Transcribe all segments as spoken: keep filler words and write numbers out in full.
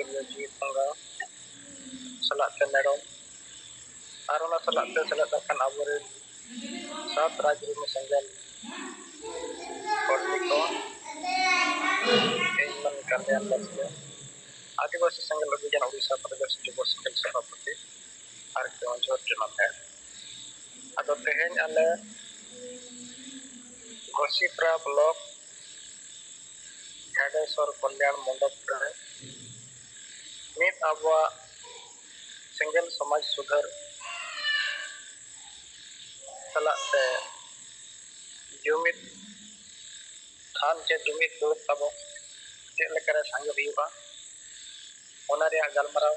ᱡᱤᱣᱤ ᱵᱚᱸᱜᱟ ᱥᱟᱞᱟᱜ ᱛᱮ ᱢᱮᱨᱚᱢ, ᱟᱨ ᱚᱱᱟ ᱥᱟᱞᱟᱜ ᱛᱮ ᱥᱮᱞᱮᱫ ᱟᱠᱟᱱ ᱟᱵᱚᱨᱮᱱ ᱥᱟᱛ ᱨᱟᱡᱽ ᱨᱤᱱᱤ ᱥᱮᱸᱜᱮᱞ ᱠᱚᱨᱢᱤ ᱠᱚ, ᱤᱧ ᱢᱟᱹᱱ ᱠᱟᱞᱭᱟᱱ ᱵᱟᱥᱠᱮ, ᱟᱹᱫᱤᱵᱟᱹᱥᱤ ᱥᱮᱸᱜᱮᱞ ᱚᱵᱷᱤᱡᱟᱱ ᱳᱰᱤᱥᱟ ᱯᱨᱚᱫᱮᱥ ᱡᱩᱵᱚ ᱥᱮᱸᱜᱮᱞ ᱥᱚᱵᱷᱟᱯᱚᱛᱤ ᱟᱨ ᱠᱮᱣᱚᱱᱡᱷᱚᱨ ᱡᱚᱱᱟᱛᱷ᱾ ᱟᱫᱚ ᱛᱮᱦᱮᱧ ᱟᱞᱮ ᱜᱚᱥᱤᱯᱨᱟ ᱵᱞᱚᱠ ᱡᱷᱟᱰᱮᱥᱚᱨ ᱠᱚᱞᱭᱟᱬ ᱢᱚᱱᱰᱚᱯ ᱨᱮ ᱢᱤᱫ ᱟᱵᱚᱣᱟᱜ ᱥᱮᱸᱜᱮᱞ ᱥᱚᱢᱟᱡᱽ ᱥᱩᱫᱷᱟᱹᱨ ᱥᱟᱞᱟᱜ ᱛᱮ ᱡᱩᱢᱤᱫ ᱛᱷᱟᱱ ᱪᱮ ᱡᱩᱢᱤᱫ ᱫᱩᱲᱩᱵ ᱛᱟᱵᱚ ᱪᱮᱫ ᱞᱮᱠᱟᱨᱮ ᱥᱟᱸᱜᱮ ᱦᱩᱭᱩᱜᱼᱟ, ᱚᱱᱟ ᱨᱮᱭᱟᱜ ᱜᱟᱞᱢᱟᱨᱟᱣ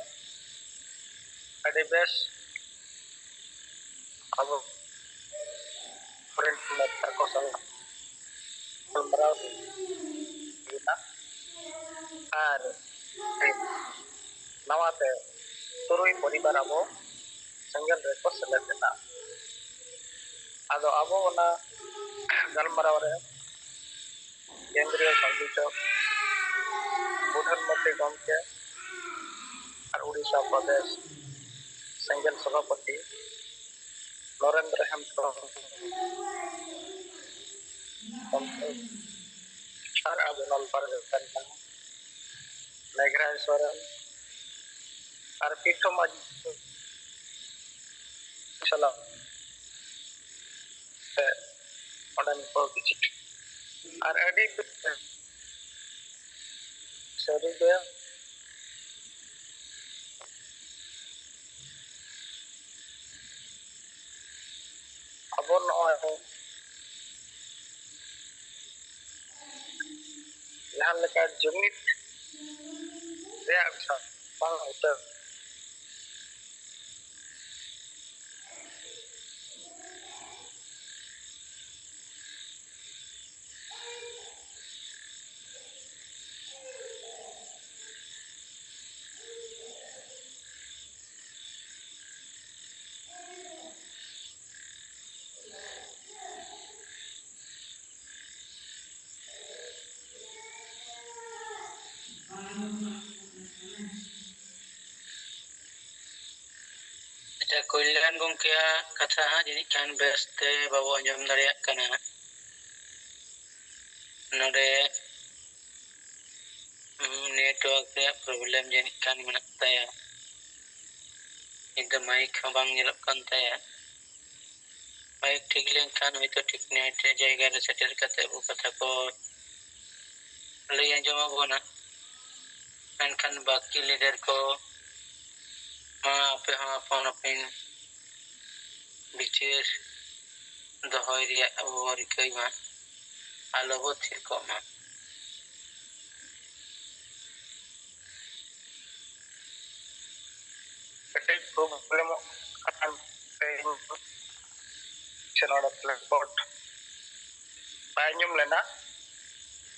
ᱟᱹᱰᱤ ᱵᱮᱥ ᱟᱵᱚ ᱠᱚᱨᱮᱱ ᱱᱮᱛᱟ ᱠᱚ ᱥᱟᱞᱟᱜ ᱜᱟᱞᱢᱟᱨᱟᱣ ᱦᱩᱭᱩᱜᱼᱟ᱾ ᱟᱨ ᱱᱟᱣᱟᱛᱮ ᱛᱩᱨᱩᱭ ᱯᱚᱨᱤᱵᱟᱨ ᱟᱵᱚ ᱥᱮᱸᱜᱮᱞ ᱨᱮᱠᱚ ᱥᱮᱞᱮᱫ ᱮᱱᱟ᱾ ᱟᱫᱚ ᱟᱵᱚ ᱚᱱᱟ ᱜᱟᱞᱢᱟᱨᱟᱣ ᱨᱮ ᱠᱮᱱᱫᱨᱤᱭᱚ ᱥᱚᱝᱡᱳᱡᱚᱠ ᱵᱩᱫᱷᱚᱱ ᱢᱚᱱᱛᱨᱤ ᱜᱚᱢᱠᱮ ᱟᱨ ᱩᱲᱤᱥᱥᱟ ᱯᱨᱚᱫᱮᱥ ᱥᱮᱸᱜᱮᱞ ᱥᱚᱵᱷᱟᱯᱚᱛᱤ ᱱᱚᱨᱮᱱᱫᱨᱚ ᱦᱮᱢᱵᱨᱚᱢ ᱜᱚᱢᱠᱮ ᱟᱨ ᱟᱵᱚ ᱱᱚᱞᱯᱟᱲ ᱨᱮ ᱛᱟᱦᱮᱱ ᱠᱟᱱᱟ ᱢᱮᱜᱷᱨᱟᱭ ᱥᱚᱨᱮᱱ ᱟᱨ ᱯᱤᱴᱷᱟᱹ ᱢᱟᱹᱡᱷᱤ ᱥᱟᱞᱟᱜ ᱛᱮ ᱚᱸᱰᱮᱱ ᱠᱚ ᱠᱤᱪᱷᱩ ᱟᱨ ᱟᱹᱰᱤ ᱥᱟᱹᱨᱤᱜᱮ ᱟᱵᱚ ᱱᱚᱜᱼᱚᱭ ᱡᱟᱦᱟᱸ ᱞᱮᱠᱟ ᱡᱩᱢᱤᱫ ᱨᱮᱭᱟᱜ ᱵᱟᱝ ᱩᱛᱟᱹᱨ ᱟᱪᱪᱷᱟ, ᱠᱚᱞᱭᱟᱱ ᱜᱚᱢᱠᱮᱭᱟᱜ ᱠᱟᱛᱷᱟ ᱦᱟᱸᱜ ᱡᱟᱹᱱᱤᱡ ᱠᱷᱟᱱ ᱵᱮᱥᱛᱮ ᱵᱟᱵᱚ ᱟᱸᱡᱚᱢ ᱫᱟᱲᱮᱭᱟᱜ ᱠᱟᱱᱟ᱾ ᱱᱚᱰᱮ, ᱦᱩᱸ, network ᱨᱮᱭᱟᱜ problem ᱡᱟᱹᱱᱤᱡ ᱠᱷᱟᱱ ᱢᱮᱱᱟᱜ ᱛᱟᱭᱟ᱾ ᱱᱤᱛ ᱫᱚ mic ᱦᱚᱸ ᱵᱟᱝ ᱧᱮᱞᱚᱜ ᱠᱟᱱ ᱛᱟᱭᱟ᱾ Mic ᱴᱷᱤᱠ ᱞᱮᱱᱠᱷᱟᱱ ᱦᱚᱭᱛᱳ ᱴᱷᱤᱠ ᱱᱤᱭᱟᱹ ᱡᱟᱭᱜᱟ ᱨᱮ ᱥᱮᱴᱮᱨ ᱠᱟᱛᱮ ᱟᱵᱚ ᱠᱟᱛᱷᱟ ᱠᱚ ᱞᱟᱹᱭ ᱟᱸᱡᱚᱢ ᱟᱵᱚᱱᱟ᱾ ᱢᱮᱱᱠᱷᱟᱱ ᱵᱟᱹᱠᱤ leader ᱠᱚ ᱢᱟ ᱟᱯᱮ ᱦᱚᱸ ᱟᱯᱟᱱ ᱟᱹᱯᱤᱱ ᱵᱤᱪᱟᱹᱨ ᱫᱚᱦᱚᱭ ᱨᱮᱭᱟᱜ ᱟᱵᱚ ᱵᱚᱱ ᱨᱤᱠᱟᱹᱭ ᱢᱟ᱾ ᱟᱞᱚ ᱵᱚ ᱛᱷᱤᱨ ᱠᱚᱜ ᱢᱟ᱾ ᱠᱟᱹᱴᱤᱡ problemᱚᱜ ᱠᱟᱱ ᱛᱮ ᱥᱮ ᱱᱚᱰᱮ blackboard ᱵᱟᱭ ᱟᱸᱡᱚᱢ ᱞᱮᱱᱟ᱾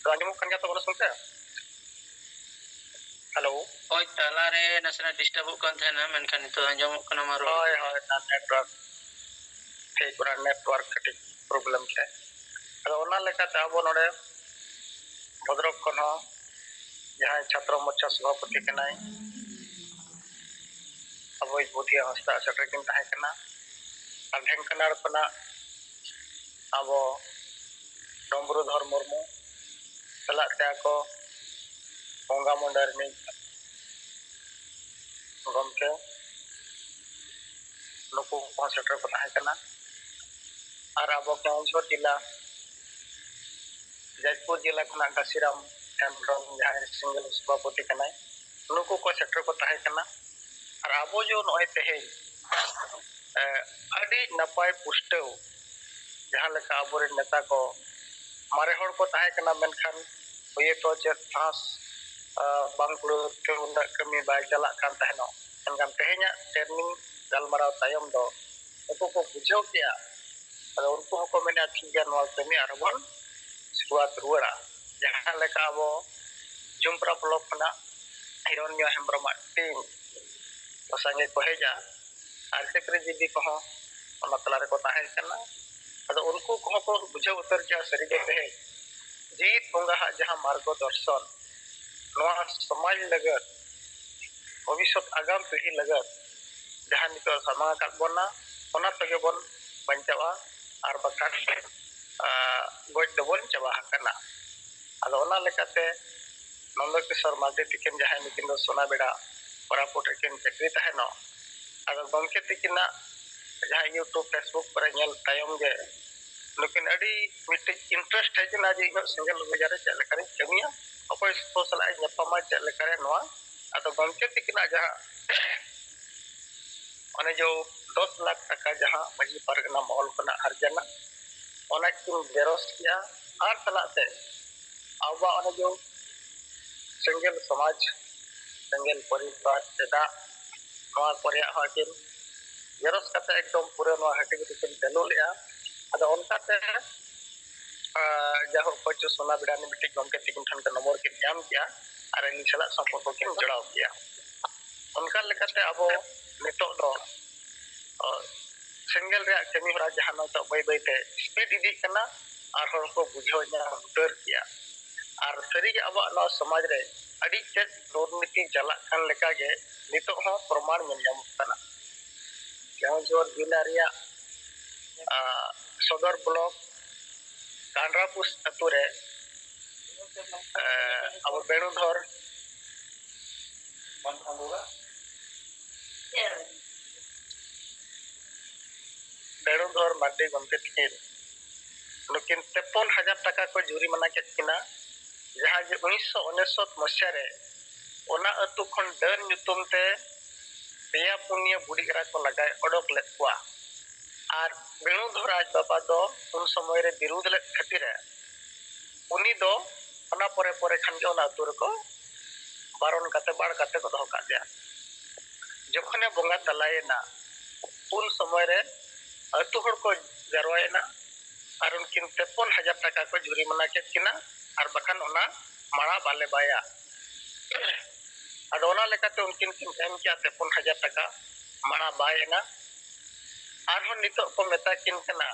ᱛᱚ, ᱟᱸᱡᱚᱢᱚᱜ ᱠᱟᱱ ᱜᱮᱭᱟ ᱛᱚ ᱜᱚᱱᱚᱥ ᱜᱚᱢᱠᱮ? Hello᱾ ᱦᱳᱭ, ᱛᱟᱞᱟᱨᱮ ᱱᱟᱥᱮᱱᱟᱜ ᱰᱤᱥᱴᱟᱵᱚᱜ ᱠᱟᱱ ᱛᱟᱦᱮᱱᱟ, ᱢᱮᱱᱠᱷᱟᱱ ᱱᱤᱛᱚᱜ ᱟᱸᱡᱚᱢᱚᱜ ᱠᱟᱱᱟ᱾ ᱢᱟ ᱨᱚᱲ ᱦᱳᱭ, ᱵᱤᱱ᱾ ᱦᱳᱭ, ᱚᱱᱟ network ᱴᱷᱤᱠ, ᱚᱱᱟ network ᱠᱟᱹᱴᱤᱡ problem ᱛᱟᱦᱮᱸ᱾ ᱟᱫᱚ ᱚᱱᱟ ᱞᱮᱠᱟᱛᱮ ᱟᱵᱚ ᱱᱚᱰᱮ ᱵᱷᱚᱫᱨᱚᱠ ᱠᱷᱚᱱ ᱦᱚᱸ ᱡᱟᱦᱟᱸᱭ ᱪᱷᱟᱛᱨᱚ ᱢᱳᱨᱪᱟ ᱥᱚᱵᱷᱟᱯᱚᱛᱤ ᱠᱟᱱᱟᱭ, ᱟᱵᱚᱭᱤᱡ ᱵᱩᱫᱷᱤᱭᱟ ᱦᱟᱸᱥᱫᱟ ᱥᱮᱴᱮᱨ ᱠᱤᱱ ᱛᱟᱦᱮᱸ ᱠᱟᱱᱟ᱾ ᱟᱨ ᱰᱷᱮᱝᱠᱟᱱᱟᱲ ᱠᱷᱚᱱᱟᱜ ᱟᱵᱚ ᱰᱚᱢᱵᱨᱩᱫᱷᱚᱨ ᱢᱩᱨᱢᱩ, ᱪᱟᱞᱟᱜ ᱛᱮ ᱟᱠᱚ ᱵᱚᱸᱜᱟ ᱢᱩᱸᱰᱟᱹ ᱨᱤᱱᱤᱡ ᱜᱚᱢᱠᱮ, ᱱᱩᱠᱩ ᱠᱚᱦᱚᱸ ᱥᱮᱴᱮᱨ ᱠᱚ ᱛᱟᱦᱮᱸ ᱠᱟᱱᱟ᱾ ᱟᱨ ᱟᱵᱚ ᱠᱮᱣᱚᱱᱡᱷᱚᱨ ᱡᱮᱞᱟ, ᱡᱟᱡᱽᱯᱩᱨ ᱡᱮᱞᱟ ᱠᱷᱚᱱᱟᱜ ᱜᱷᱟᱥᱤᱨᱟᱢ ᱦᱮᱢᱵᱨᱚᱢ, ᱡᱟᱦᱟᱸᱭ ᱥᱤᱝᱜᱮᱞ ᱥᱚᱵᱷᱟᱯᱚᱛᱤ ᱠᱟᱱᱟᱭ, ᱱᱩᱠᱩ ᱠᱚ ᱥᱮᱴᱮᱨ ᱠᱚ ᱛᱟᱦᱮᱸ ᱠᱟᱱᱟ᱾ ᱟᱨ ᱟᱵᱚ ᱡᱮ ᱱᱚᱜᱼᱚᱭ ᱛᱮᱦᱮᱧ, ᱮ, ᱟᱹᱰᱤ ᱱᱟᱯᱟᱭ ᱯᱩᱥᱴᱟᱹᱣ, ᱡᱟᱦᱟᱸ ᱞᱮᱠᱟ ᱟᱵᱚᱨᱮᱱ ᱱᱮᱛᱟ ᱠᱚ ᱢᱟᱨᱮ ᱦᱚᱲ ᱠᱚ ᱛᱟᱦᱮᱸ ᱠᱟᱱᱟ, ᱢᱮᱱᱠᱷᱟᱱ ᱦᱩᱭᱛᱚ ᱪᱮᱫ ᱥᱟᱦᱚᱥ, ᱟ, ᱵᱟᱝ ᱠᱩᱲᱟᱹᱣ ᱛᱮ ᱩᱱᱟᱹᱜ ᱠᱟᱹᱢᱤ ᱵᱟᱭ ᱪᱟᱞᱟᱜ ᱠᱟᱱ ᱛᱟᱦᱮᱱᱚᱜ᱾ ᱢᱮᱱᱠᱷᱟᱱ ᱛᱮᱦᱮᱧᱟᱜ training ᱜᱟᱞᱢᱟᱨᱟᱣ ᱛᱟᱭᱚᱢ ᱫᱚ ᱩᱱᱠᱩ ᱠᱚ ᱵᱩᱡᱷᱟᱹᱣ ᱠᱮᱜᱼᱟ᱾ ᱟᱫᱚ ᱩᱱᱠᱩ ᱦᱚᱸᱠᱚ ᱢᱮᱱᱟ, "ᱴᱷᱤᱠ ᱜᱮᱭᱟ, ᱱᱚᱣᱟ ᱠᱟᱹᱢᱤ ᱟᱨᱦᱚᱸ ᱵᱚᱱ ᱥᱩᱨᱩᱣᱟᱛ ᱨᱩᱣᱟᱹᱲᱟ᱾" ᱡᱟᱦᱟᱸ ᱞᱮᱠᱟ ᱟᱵᱚ ᱡᱩᱢᱯᱨᱟ block ᱠᱷᱚᱱᱟᱜ ᱦᱤᱨᱚᱱᱡᱚ ᱦᱮᱢᱵᱨᱚᱢᱟᱜ team ᱠᱚ ᱥᱟᱸᱜᱮ ᱠᱚ ᱦᱮᱡᱟ, ᱟᱨ ᱪᱟᱹᱠᱨᱤ ᱡᱤᱵᱤ ᱠᱚᱦᱚᱸ ᱚᱱᱟ ᱛᱟᱞᱟ ᱨᱮᱠᱚ ᱛᱟᱦᱮᱸ ᱠᱟᱱᱟ᱾ ᱟᱫᱚ ᱩᱱᱠᱩ ᱠᱚᱦᱚᱸ ᱠᱚ ᱵᱩᱡᱷᱟᱹᱣ ᱩᱛᱟᱹᱨ ᱠᱮᱜᱼᱟ, ᱥᱟᱹᱨᱤᱜᱮ ᱛᱮᱦᱮᱧ ᱡᱤᱣᱤᱫ ᱵᱚᱸᱜᱟ ᱦᱟᱜ ᱡᱟᱦᱟᱸ ᱢᱟᱨᱜᱚ ᱫᱚᱨᱥᱚᱱ, ᱱᱚᱣᱟ ᱥᱚᱢᱟᱡᱽ ᱞᱟᱹᱜᱤᱫ ᱵᱷᱚᱵᱤᱥᱥᱚᱛ ᱟᱜᱟᱢ ᱯᱤᱲᱦᱤ ᱞᱟᱹᱜᱤᱫ ᱡᱟᱦᱟᱸ ᱱᱤᱛᱚᱜ ᱥᱟᱢᱟᱝ ᱟᱠᱟᱫ ᱵᱚᱱᱟ, ᱚᱱᱟ ᱛᱮᱜᱮ ᱵᱚᱱ ᱵᱟᱧᱪᱟᱣᱟ, ᱟᱨ ᱵᱟᱠᱷᱟᱱ, ᱟ, ᱜᱚᱡ ᱫᱚᱵᱚᱱ ᱪᱟᱵᱟ ᱟᱠᱟᱱᱟ᱾ ᱟᱫᱚ ᱚᱱᱟ ᱞᱮᱠᱟᱛᱮ ᱱᱚᱱᱫᱚ ᱠᱤᱥᱳᱨ ᱢᱟᱨᱰᱤ ᱛᱤᱠᱤᱱ, ᱡᱟᱦᱟᱸᱭ ᱱᱩᱠᱤᱱ ᱫᱚ ᱥᱚᱱᱟᱵᱮᱲᱟ ᱠᱳᱨᱟᱯᱩᱴ ᱨᱮᱠᱤᱱ ᱪᱟᱹᱠᱨᱤ ᱛᱟᱦᱮᱱᱚᱜ, ᱟᱫᱚ ᱜᱚᱢᱠᱮ ᱛᱤᱠᱤᱱᱟᱜ ᱡᱟᱦᱟᱸ YouTube, Facebook ᱠᱚᱨᱮ ᱧᱮᱞ ᱛᱟᱭᱚᱢ ᱜᱮ ᱱᱩᱠᱤᱱ ᱟᱹᱰᱤ ᱢᱤᱫᱴᱤᱡ interest ᱦᱮᱡ ᱮᱱᱟ ᱡᱮ ᱤᱧᱟᱹᱜ ᱥᱮᱸᱜᱮᱞ ᱚᱵᱷᱤᱡᱟᱱ ᱨᱮ ᱪᱮᱫ ᱞᱮᱠᱟᱨᱤᱧ ᱠᱟᱹᱢᱤᱭᱟ, ᱚᱠᱚᱭ ᱠᱚ ᱥᱟᱞᱟᱜ ᱤᱧ ᱧᱟᱯᱟᱢᱟ, ᱪᱮᱫ ᱞᱮᱠᱟᱨᱮ ᱱᱚᱣᱟ᱾ ᱟᱫᱚ ᱜᱚᱢᱠᱮ ᱛᱤᱠᱤᱱᱟᱜ ᱡᱟᱦᱟᱸ ᱚᱱᱮ ᱡᱮ ᱫᱚᱥ ᱞᱟᱠᱷ ᱴᱟᱠᱟ ᱡᱟᱦᱟᱸ ᱢᱟᱹᱡᱷᱤ ᱯᱟᱨᱜᱟᱱᱟ ᱢᱚᱦᱚᱞ ᱠᱷᱚᱱᱟᱜ ᱟᱨᱡᱟᱱᱟ, ᱚᱱᱟ ᱠᱤᱱ ᱡᱮᱨᱚᱥ ᱠᱮᱜᱼᱟ᱾ ᱟᱨ ᱥᱟᱞᱟᱜ ᱛᱮ ᱟᱵᱚᱣᱟᱜ ᱚᱱᱮ ᱡᱮ ᱥᱮᱸᱜᱮᱞ ᱥᱚᱢᱟᱡᱽ, ᱥᱮᱸᱜᱮᱞ ᱯᱚᱨᱤᱵᱟᱨ, ᱪᱮᱫᱟᱜ, ᱱᱚᱣᱟ ᱠᱚ ᱨᱮᱭᱟᱜ ᱦᱚᱸ ᱟᱹᱠᱤᱱ ᱡᱮᱨᱚᱥ ᱠᱟᱛᱮ ᱮᱠᱫᱚᱢ ᱯᱩᱨᱟᱹ ᱱᱚᱣᱟ ᱦᱟᱹᱴᱤᱧ ᱨᱮᱠᱤᱱ ᱪᱟᱹᱞᱩ ᱞᱮᱜᱼᱟ᱾ ᱟᱫᱚ ᱚᱱᱠᱟᱛᱮ, ᱟ, ᱡᱟᱭᱦᱳᱠ, ᱚᱠᱚᱭ ᱪᱚ ᱥᱚᱱᱟ ᱵᱮᱲᱟ ᱱᱤ ᱢᱤᱫᱴᱤᱡ ᱜᱚᱢᱠᱮ ᱛᱤᱠᱤᱱ ᱴᱷᱮᱱ ᱠᱷᱚᱱ ᱱᱚᱢᱵᱚᱨ ᱠᱤᱱ ᱧᱟᱢ ᱠᱮᱜᱼᱟ ᱟᱨ ᱟᱹᱞᱤᱧ ᱥᱟᱞᱟᱜ ᱥᱚᱢᱯᱚᱨᱠᱚ ᱠᱤᱱ ᱡᱚᱲᱟᱣ ᱠᱮᱜᱼᱟ᱾ ᱚᱱᱠᱟ ᱞᱮᱠᱟᱛᱮ ᱟᱵᱚ ᱱᱤᱛᱚᱜ ᱫᱚ, ᱚ, ᱥᱮᱸᱜᱮᱞ ᱨᱮᱭᱟᱜ ᱠᱟᱹᱢᱤ ᱦᱚᱨᱟ ᱡᱟᱦᱟᱸ ᱱᱤᱛᱚᱜ ᱵᱟᱹᱭ ᱵᱟᱹᱭᱛᱮ speed ᱤᱫᱤᱜ ᱠᱟᱱᱟ, ᱟᱨ ᱦᱚᱲ ᱠᱚ ᱵᱩᱡᱷᱟᱹᱣ ᱧᱟᱢ ᱩᱛᱟᱹᱨ ᱠᱮᱜᱼᱟ᱾ ᱟᱨ ᱥᱟᱹᱨᱤᱜᱮ ᱟᱵᱚᱣᱟᱜ ᱱᱚᱣᱟ ᱥᱚᱢᱟᱡᱽ ᱨᱮ ᱟᱹᱰᱤ ᱛᱮᱫ ᱫᱩᱨᱱᱤᱛᱤ ᱪᱟᱞᱟᱜ ᱠᱟᱱ ᱞᱮᱠᱟᱜᱮ ᱱᱤᱛᱚᱜ ᱦᱚᱸ ᱯᱨᱚᱢᱟᱬ ᱧᱮᱞ ᱧᱟᱢᱚᱜ ᱠᱟᱱᱟ᱾ ᱠᱮᱣᱚᱱᱡᱷᱚᱨ ᱡᱮᱞᱟ ᱨᱮᱭᱟᱜ, ᱟ, ᱥᱚᱫᱚᱨ ᱵᱞᱚᱠ ᱠᱟᱱᱰᱨᱟᱯᱩᱥ ᱟᱹᱛᱩ ᱨᱮ, ᱟ, ᱟᱵᱚ ᱵᱮᱬᱩᱫᱷᱚᱨ ᱵᱮᱬᱩᱫᱷᱚᱨ ᱢᱟᱨᱰᱤ ᱜᱚᱢᱠᱮ ᱛᱤᱠᱤᱱ ᱱᱩᱠᱤᱱ ᱛᱮᱯᱚᱱ ᱦᱟᱡᱟᱨ ᱴᱟᱠᱟ ᱠᱚ ᱡᱩᱨᱤᱢᱟᱱᱟ ᱠᱮᱫ ᱠᱤᱱᱟ, ᱡᱟᱦᱟᱸ ᱡᱮ ᱩᱱᱤᱥᱥᱚ ᱩᱱᱤᱥᱚᱛ ᱢᱚᱥᱤᱦᱟ ᱨᱮ ᱚᱱᱟ ᱟᱹᱛᱩ ᱠᱷᱚᱱ ᱰᱟᱹᱱ ᱧᱩᱛᱩᱢ ᱛᱮ ᱯᱮᱭᱟ ᱯᱩᱱᱭᱟᱹ ᱵᱩᱰᱷᱤ ᱮᱨᱟ ᱠᱚ ᱞᱟᱜᱟᱭ ᱚᱰᱚᱠ ᱞᱮᱫ ᱠᱚᱣᱟ᱾ ᱟᱨ ᱵᱮᱬᱩᱫᱷᱚᱨ ᱟᱡ ᱵᱟᱵᱟ ᱫᱚ ᱩᱱ ᱥᱚᱢᱚᱭ ᱨᱮ ᱵᱤᱨᱩᱫᱷ ᱞᱮᱫ ᱠᱷᱟᱹᱛᱤᱨ ᱮ ᱩᱱᱤ ᱫᱚ ᱚᱱᱟ ᱯᱚᱨᱮ ᱯᱚᱨᱮ ᱠᱷᱟᱱ ᱜᱮ ᱚᱱᱟ ᱟᱹᱛᱩ ᱨᱮᱠᱚ ᱵᱟᱨᱚᱱ ᱠᱟᱛᱮ, ᱵᱟᱲ ᱠᱟᱛᱮ ᱠᱚ ᱫᱚᱦᱚ ᱠᱟᱫᱮᱭᱟ᱾ ᱡᱚᱠᱷᱚᱱᱮ ᱵᱚᱸᱜᱟ ᱛᱟᱞᱟᱭᱮᱱᱟ, ᱩᱱ ᱥᱚᱢᱚᱭ ᱨᱮ ᱟᱹᱛᱩ ᱦᱚᱲ ᱠᱚ ᱡᱟᱨᱣᱟᱭᱮᱱᱟ ᱟᱨ ᱩᱱᱠᱤᱱ ᱛᱮᱯᱚᱱ ᱦᱟᱡᱟᱨ ᱴᱟᱠᱟ ᱠᱚ ᱡᱩᱨᱤᱢᱟᱱᱟ ᱠᱮᱫ ᱠᱤᱱᱟ ᱟᱨ ᱵᱟᱠᱷᱟᱱ ᱚᱱᱟ ᱢᱟᱲᱟ ᱵᱟᱞᱮ ᱵᱟᱭᱟ᱾ ᱟᱫᱚ ᱚᱱᱟ ᱞᱮᱠᱟᱛᱮ ᱩᱱᱠᱤᱱ ᱠᱤᱱ ᱮᱢ ᱠᱮᱜᱼᱟ ᱛᱮᱯᱚᱱ ᱦᱟᱡᱟᱨ ᱴᱟᱠᱟ, ᱢᱟᱲᱟ ᱵᱟᱭ ᱮᱱᱟ᱾ ᱟᱨᱦᱚᱸ ᱱᱤᱛᱚᱜ ᱠᱚ ᱢᱮᱛᱟ ᱠᱤᱱ ᱠᱟᱱᱟ,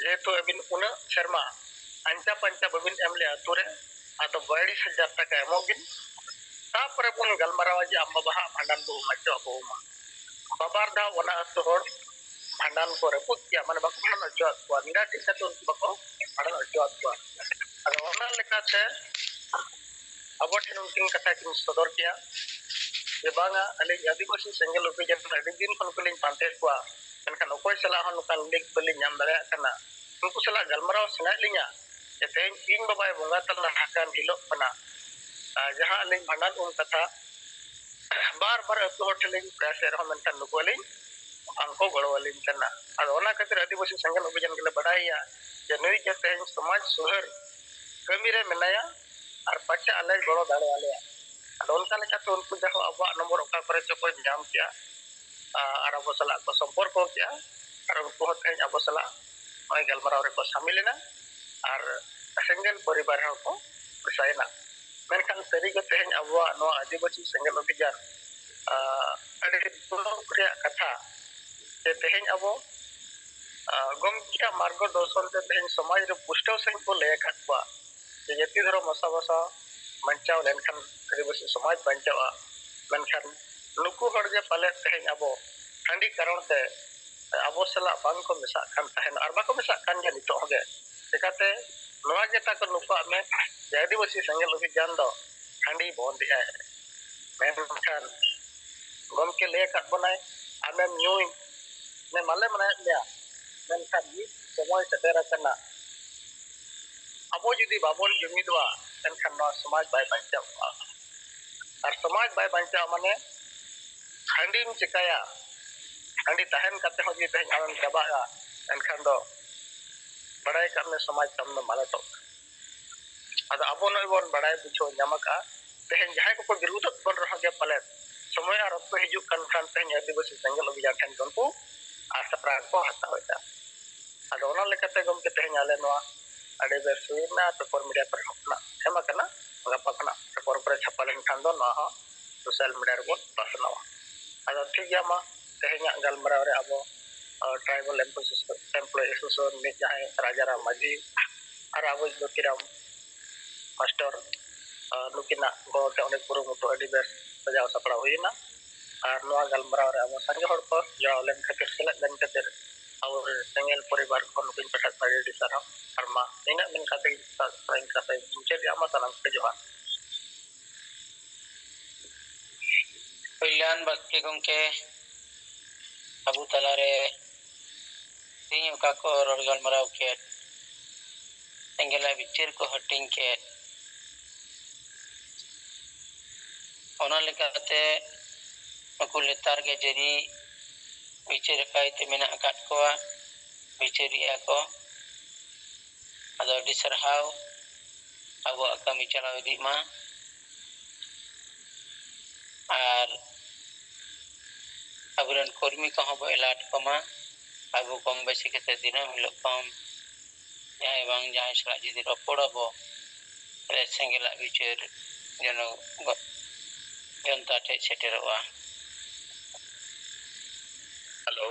ᱡᱮᱦᱮᱛᱩ ᱟᱹᱵᱤᱱ ᱩᱱᱟᱹᱜ ᱥᱮᱨᱢᱟ ᱟᱧᱪᱟ ᱯᱟᱧᱪᱟ ᱵᱟᱹᱵᱤᱱ ᱮᱢ ᱞᱮᱜᱼᱟ ᱟᱹᱛᱩ ᱨᱮ, ᱟᱫᱚ ᱵᱟᱭᱤᱥ ᱦᱟᱡᱟᱨ ᱴᱟᱠᱟ ᱮᱢᱚᱜ ᱵᱤᱱ᱾ ᱛᱟᱯᱚᱨᱮ ᱵᱚᱱ ᱜᱟᱞᱢᱟᱨᱟᱣᱟ ᱡᱮ ᱟᱢ ᱵᱟᱵᱟ ᱦᱟᱸᱜ ᱵᱷᱟᱸᱰᱟᱱ ᱵᱚ ᱩᱢᱟ, ᱪᱚ ᱟᱵᱚ ᱩᱢᱟ᱾ ᱵᱟᱵᱟᱨ ᱫᱷᱟᱣ ᱚᱱᱟ ᱟᱹᱛᱩ ᱦᱚᱲ ᱵᱷᱟᱸᱰᱟᱱ ᱠᱚ ᱨᱟᱹᱯᱩᱫ ᱠᱮᱜᱼᱟ, ᱢᱟᱱᱮ ᱵᱟᱠᱚ ᱵᱷᱟᱸᱰᱟᱱ ᱦᱚᱪᱚᱣᱟᱫ ᱠᱚᱣᱟ, ᱱᱮᱰᱟ ᱴᱷᱤᱠ ᱠᱟᱛᱮ ᱩᱱᱠᱩ ᱵᱟᱠᱚ ᱵᱷᱟᱸᱰᱟᱱ ᱦᱚᱪᱚᱣᱟᱫ ᱠᱚᱣᱟ᱾ ᱟᱫᱚ ᱚᱱᱟ ᱞᱮᱠᱟᱛᱮ ᱟᱵᱚ ᱴᱷᱮᱱ ᱩᱱᱠᱤᱱ ᱠᱟᱛᱷᱟ ᱠᱤᱱ ᱥᱚᱫᱚᱨ ᱠᱮᱜᱼᱟ ᱡᱮ ᱵᱟᱝᱟ, ᱟᱹᱞᱤᱧ ᱟᱹᱫᱤᱵᱟᱹᱥᱤ ᱥᱮᱸᱜᱮᱞ ᱚᱵᱷᱤᱡᱟᱱ ᱟᱹᱰᱤ ᱫᱤᱱ ᱠᱷᱚᱱ ᱜᱮᱞᱤᱧ ᱯᱟᱱᱛᱮᱭᱮᱫ ᱠᱚᱣᱟ, ᱢᱮᱱᱠᱷᱟᱱ ᱚᱠᱚᱭ ᱥᱟᱞᱟᱜ ᱦᱚᱸ ᱱᱚᱝᱠᱟᱱ ᱞᱤᱝᱠ ᱵᱟᱹᱞᱤᱧ ᱧᱟᱢ ᱫᱟᱲᱮᱭᱟᱜ ᱠᱟᱱᱟ᱾ ᱩᱱᱠᱩ ᱥᱟᱞᱟᱜ ᱜᱟᱞᱢᱟᱨᱟᱣ ᱥᱟᱱᱟᱭᱮᱫ ᱞᱤᱧᱟ ᱡᱮ ᱛᱮᱦᱮᱧ ᱤᱧ ᱵᱟᱵᱟᱭ ᱵᱚᱸᱜᱟ ᱛᱟᱞᱟ ᱟᱠᱟᱱ ᱦᱤᱞᱳᱜ ᱠᱷᱚᱱᱟᱜ, ᱟᱨ ᱡᱟᱦᱟᱸ ᱟᱹᱞᱤᱧ ᱵᱷᱟᱸᱰᱟᱱ ᱩᱢ ᱠᱟᱛᱷᱟ ᱵᱟᱨ ᱵᱟᱨ ᱟᱹᱛᱩ ᱦᱚᱲ ᱴᱷᱮᱱ ᱞᱤᱧ ᱯᱨᱮᱥᱮᱫ ᱨᱮᱦᱚᱸ, ᱢᱮᱱᱠᱷᱟᱱ ᱱᱩᱠᱩ ᱟᱹᱞᱤᱧ ᱵᱟᱝᱠᱚ ᱜᱚᱲᱚ ᱟᱹᱞᱤᱧ ᱠᱟᱱᱟ᱾ ᱟᱫᱚ ᱚᱱᱟ ᱠᱷᱟᱹᱛᱤᱨ ᱟᱹᱫᱤᱵᱟᱹᱥᱤ ᱥᱮᱸᱜᱮᱞ ᱚᱵᱷᱤᱡᱟᱱ ᱜᱮᱞᱮ ᱵᱟᱰᱟᱭᱮᱭᱟ ᱡᱮ ᱱᱩᱭ ᱜᱮ ᱛᱮᱦᱮᱧ ᱥᱚᱢᱟᱡᱽ ᱥᱩᱫᱷᱟᱹᱨ ᱠᱟᱹᱢᱤ ᱨᱮ ᱢᱮᱱᱟᱭᱟ ᱟᱨ ᱯᱟᱪᱷᱮ ᱟᱞᱮ ᱜᱚᱲᱚ ᱫᱟᱲᱮ ᱟᱞᱮᱭᱟ᱾ ᱟᱫᱚ ᱚᱱᱠᱟ ᱞᱮᱠᱟᱛᱮ ᱩᱱᱠᱩ ᱡᱟᱦᱟᱸ ᱟᱵᱚᱣᱟᱜ ᱱᱚᱢᱵᱚᱨ ᱚᱠᱟ ᱠᱚᱨᱮ ᱪᱚ ᱠᱚ ᱧᱟᱢ ᱠᱮᱜᱼᱟ, ᱟ-, ᱟᱨ ᱟᱵᱚ ᱥᱟᱞᱟᱜ ᱠᱚ ᱥᱚᱢᱯᱚᱨᱠᱚ ᱠᱮᱜᱼᱟ ᱟᱨ ᱩᱱᱠᱩ ᱦᱚᱸ ᱛᱮᱦᱮᱧ ᱟᱵᱚ ᱥᱟᱞᱟᱜ ᱱᱚᱜᱼᱚᱭ ᱜᱟᱞᱢᱟᱨᱟᱣ ᱨᱮᱠᱚ ᱥᱟᱢᱤᱞ ᱮᱱᱟ ᱟᱨ ᱥᱮᱸᱜᱮᱞ ᱯᱚᱨᱤᱵᱟᱨ ᱦᱚᱸᱠᱚ ᱢᱮᱥᱟᱭᱮᱱᱟ᱾ ᱢᱮᱱᱠᱷᱟᱱ ᱥᱟᱹᱨᱤᱜᱮ ᱛᱮᱦᱮᱧ ᱟᱵᱚᱣᱟᱜ ᱱᱚᱣᱟ ᱟᱹᱫᱤᱵᱟᱹᱥᱤ ᱥᱮᱸᱜᱮᱞ ᱚᱵᱷᱤᱡᱟᱱ, ᱟ, ᱟᱹᱰᱤ ᱫᱩᱠ ᱨᱮᱭᱟᱜ ᱠᱟᱛᱷᱟ ᱡᱮ ᱛᱮᱦᱮᱧ ᱟᱵᱚ, ᱟ, ᱜᱚᱢᱠᱮᱭᱟᱜ ᱢᱟᱨᱜᱚ ᱫᱚᱨᱥᱚᱱ ᱛᱮ ᱛᱮᱦᱮᱧ ᱥᱚᱢᱟᱡᱽ ᱨᱮ ᱯᱩᱥᱴᱟᱹᱣ ᱥᱟᱺᱦᱤᱡ ᱠᱚ ᱞᱟᱹᱭ ᱟᱠᱟᱫ ᱠᱚᱣᱟ ᱡᱮ ᱡᱟᱹᱛᱤ ᱫᱷᱚᱨᱚᱢ ᱢᱚᱥᱟ ᱵᱟᱥᱟ ᱵᱟᱧᱪᱟᱣ ᱞᱮᱱᱠᱷᱟᱱ ᱟᱹᱫᱤᱵᱟᱹᱥᱤ ᱥᱚᱢᱟᱡᱽ ᱵᱟᱧᱪᱟᱣᱜᱼᱟ᱾ ᱢᱮᱱᱠᱷᱟᱱ ᱱᱩᱠᱩ ᱦᱚᱲ ᱜᱮ ᱯᱟᱞᱮᱫ ᱛᱮᱦᱮᱧ ᱟᱵᱚ ᱦᱟᱺᱰᱤ ᱠᱟᱨᱚᱱ ᱛᱮ ᱟᱵᱚ ᱥᱟᱞᱟᱜ ᱵᱟᱝ ᱠᱚ ᱢᱮᱥᱟᱜ ᱠᱟᱱ ᱛᱟᱦᱮᱱᱟ ᱟᱨ ᱵᱟᱠᱚ ᱢᱮᱥᱟᱜ ᱠᱟᱱ ᱜᱮᱭᱟ ᱱᱤᱛᱚᱜ ᱦᱚᱸ ᱜᱮ᱾ ᱪᱮᱠᱟᱛᱮ ᱱᱚᱣᱟ ᱜᱮ ᱛᱟᱠᱚ ᱱᱩᱠᱩᱣᱟᱜ ᱢᱮᱱ ᱡᱮ ᱟᱹᱫᱤᱵᱟᱹᱥᱤ ᱥᱮᱸᱜᱮᱞ ᱚᱵᱷᱤᱡᱟᱱ ᱫᱚ ᱦᱟᱺᱰᱤ ᱵᱚᱱᱫ ᱮᱫᱟᱭ᱾ ᱢᱮᱱᱠᱷᱟᱱ ᱜᱚᱢᱠᱮ ᱞᱟᱹᱭ ᱟᱠᱟᱫ ᱵᱚᱱᱟᱭ, ᱟᱢᱮᱢ ᱧᱩᱭ ᱢᱮ, ᱢᱟᱞᱮ ᱢᱟᱱᱟᱭᱮᱫ ᱢᱮᱭᱟ, ᱢᱮᱱᱠᱷᱟᱱ ᱢᱤᱫ ᱥᱚᱢᱚᱭ ᱥᱮᱴᱮᱨ ᱟᱠᱟᱱᱟ, ᱟᱵᱚ ᱡᱩᱫᱤ ᱵᱟᱵᱚᱱ ᱡᱩᱢᱤᱫᱚᱜᱼᱟ, ᱮᱱᱠᱷᱟᱱ ᱱᱚᱣᱟ ᱥᱚᱢᱟᱡᱽ ᱵᱟᱭ ᱵᱟᱧᱪᱟᱣ ᱠᱚᱜᱼᱟ᱾ ᱟᱨ ᱥᱚᱢᱟᱡᱽ ᱵᱟᱭ ᱵᱟᱧᱪᱟᱣ ᱢᱟᱱᱮ ᱦᱟᱺᱰᱤᱢ ᱪᱤᱠᱟᱹᱭᱟ? ᱦᱟᱺᱰᱤ ᱛᱟᱦᱮᱱ ᱠᱟᱛᱮ ᱦᱚᱸ ᱡᱩᱫᱤ ᱛᱮᱦᱮᱧ ᱟᱢᱮᱢ ᱪᱟᱵᱟᱜᱼᱟ, ᱮᱱᱠᱷᱟᱱ ᱫᱚ ᱵᱟᱲᱟᱭ ᱠᱟᱜ ᱢᱮ ᱥᱚᱢᱟᱡᱽ ᱛᱟᱢ ᱫᱚ ᱢᱟᱞᱚᱴᱚᱜ ᱠᱟᱱᱟ᱾ ᱟᱫᱚ ᱟᱵᱚ ᱱᱚᱜᱼᱚᱭ ᱵᱚᱱ ᱵᱟᱲᱟᱭ ᱵᱩᱡᱷᱟᱹᱣ ᱧᱟᱢ ᱟᱠᱟᱫᱼᱟ, ᱛᱮᱦᱮᱧ ᱡᱟᱦᱟᱸᱭ ᱠᱚᱠᱚ ᱵᱤᱨᱩᱫᱷᱚᱜ ᱵᱚᱱ ᱨᱮᱦᱚᱸ ᱜᱮ ᱯᱟᱞᱮᱫ ᱥᱚᱢᱚᱭ ᱟᱨ ᱚᱠᱛᱚ ᱦᱤᱡᱩᱜ ᱠᱟᱱ ᱠᱷᱟᱱ ᱛᱮᱦᱮᱧ ᱟᱹᱫᱤᱵᱟᱹᱥᱤ ᱥᱮᱸᱜᱮᱞ ᱚᱵᱷᱤᱡᱟᱱ ᱴᱷᱮᱱ ᱠᱷᱚᱱ ᱠᱚ ᱟᱥᱨᱟ ᱠᱚ ᱦᱟᱛᱟᱣ ᱮᱫᱟ᱾ ᱟᱫᱚ ᱚᱱᱟ ᱞᱮᱠᱟᱛᱮ ᱜᱚᱢᱠᱮ ᱛᱮᱦᱮᱧ ᱟᱞᱮ ᱱᱚᱣᱟ ᱟᱹᱰᱤ ᱵᱮᱥ ᱦᱩᱭᱱᱟ, ᱯᱮᱯᱟᱨ ᱢᱤᱰᱤᱭᱟ ᱠᱚᱨᱮ ᱦᱚᱸ ᱮᱢ ᱟᱠᱟᱱᱟ, ᱜᱟᱯᱟ ᱠᱷᱚᱱᱟᱜ ᱯᱮᱯᱟᱨ ᱠᱚᱨᱮ ᱪᱷᱟᱯᱟ ᱞᱮᱱᱠᱷᱟᱱ ᱫᱚ ᱱᱚᱣᱟ ᱦᱚᱸ ᱥᱳᱥᱟᱞ ᱢᱤᱰᱤᱭᱟ ᱨᱮᱵᱚᱱ ᱯᱟᱥᱱᱟᱣᱟ᱾ ᱟᱫᱚ ᱴᱷᱤᱠ ᱜᱮᱭᱟ, ᱢᱟ ᱛᱮᱦᱮᱧᱟᱜ ᱜᱟᱞᱢᱟᱨᱟᱣ ᱨᱮ ᱟᱵᱚ, ᱟ, ᱴᱨᱟᱭᱵᱟᱞ ᱮᱢᱯᱞᱚᱭᱤᱡᱽ ᱮᱥᱳᱥᱤᱭᱮᱥᱚᱱ ᱨᱤᱱᱤᱡ ᱡᱟᱦᱟᱸᱭ ᱨᱟᱡᱟᱨᱟᱢ ᱢᱟᱹᱡᱷᱤ ᱟᱨ ᱟᱵᱚ ᱡᱳᱛᱤᱨᱟᱢ ᱢᱟᱥᱴᱟᱨ ᱟᱨ ᱱᱩᱠᱤᱱᱟᱜ ᱜᱚᱲᱚ ᱛᱮ ᱚᱸᱰᱮ ᱠᱩᱨᱩᱢᱩᱴᱩ ᱟᱹᱰᱤ ᱵᱮᱥ ᱥᱟᱡᱟᱣ ᱥᱟᱯᱲᱟᱣ ᱦᱩᱭᱮᱱᱟ᱾ ᱟᱨ ᱱᱚᱣᱟ ᱜᱟᱞᱢᱟᱨᱟᱣ ᱨᱮ ᱟᱵᱚ ᱥᱟᱸᱜᱮ ᱦᱚᱲ ᱠᱚ ᱡᱚᱲᱟᱣ ᱞᱮᱱ ᱠᱷᱟᱹᱛᱤᱨ, ᱥᱮᱞᱮᱫ ᱞᱮᱱ ᱠᱷᱟᱹᱛᱤᱨ, ᱟᱵᱚ ᱥᱮᱸᱜᱮᱞ ᱯᱚᱨᱤᱵᱟᱨ ᱠᱷᱚᱱ ᱱᱩᱠᱤᱱ ᱯᱟᱦᱴᱟ ᱠᱷᱚᱱ ᱟᱹᱰᱤ ᱟᱹᱰᱤ ᱥᱟᱨᱦᱟᱣ᱾ ᱟᱨ ᱢᱟ ᱱᱤᱱᱟᱹᱜ ᱢᱮᱱ ᱠᱟᱛᱮ ᱜᱮ ᱥᱟᱨᱦᱟᱣ ᱤᱧ ᱠᱟᱛᱷᱟᱧ ᱢᱩᱪᱟᱹᱫᱮᱜᱼᱟ᱾ ᱢᱟ ᱥᱟᱱᱟᱢ ᱠᱚ ᱡᱚᱦᱟᱨ᱾ ᱠᱚᱞᱭᱟᱱ ᱵᱟᱥᱠᱮ ᱜᱚᱢᱠᱮ ᱟᱵᱚ ᱛᱟᱞᱟᱨᱮ ᱛᱮᱦᱮᱧ ᱚᱠᱟ ᱠᱚ ᱨᱚᱲ ᱜᱟᱞᱢᱟᱨᱟᱣ ᱠᱮᱫ, ᱥᱮᱸᱜᱮᱞᱟᱜ ᱵᱤᱪᱟᱹᱨ ᱠᱚ ᱦᱟᱹᱴᱤᱧ ᱠᱮᱫ, ᱚᱱᱟ ᱞᱮᱠᱟᱛᱮ ᱱᱩᱠᱩ ᱞᱮᱛᱟᱲ ᱜᱮ ᱡᱟᱹᱨᱤ ᱵᱤᱪᱟᱹᱨ ᱟᱠᱟᱭ ᱛᱮ ᱢᱮᱱᱟᱜ ᱟᱠᱟᱫ ᱠᱚᱣᱟ, ᱵᱤᱪᱟᱹᱨᱮᱜᱼᱟ ᱠᱚ᱾ ᱟᱫᱚ ᱟᱹᱰᱤ ᱥᱟᱨᱦᱟᱣ, ᱟᱵᱚᱣᱟᱜ ᱠᱟᱹᱢᱤ ᱪᱟᱞᱟᱣ ᱤᱫᱤᱜ ᱢᱟ᱾ ᱟᱨ ᱟᱵᱚᱨᱮᱱ ᱠᱚᱨᱢᱤ ᱠᱚᱦᱚᱸ ᱵᱚ ᱮᱞᱟᱨᱴ ᱠᱚᱢᱟ᱾ ᱟᱵᱚ ᱠᱚᱢ ᱵᱮᱥᱤ ᱠᱟᱛᱮ ᱫᱤᱱᱟᱹᱢ ᱦᱤᱞᱳᱜ ᱠᱷᱚᱱ ᱡᱟᱦᱟᱸᱭ ᱵᱟᱝ ᱡᱟᱦᱟᱸᱭ ᱥᱟᱞᱟᱜ ᱡᱩᱫᱤ ᱨᱚᱯᱚᱲ ᱟᱵᱚ, ᱛᱟᱦᱞᱮ ᱥᱮᱸᱜᱮᱞᱟᱜ ᱵᱤᱪᱟᱹᱨ ᱡᱮᱱᱚ ᱜᱚ-, ᱡᱚᱱᱛᱟ ᱴᱷᱮᱡ ᱥᱮᱴᱮᱨᱚᱜᱼᱟ᱾ ᱦᱮᱞᱳ᱾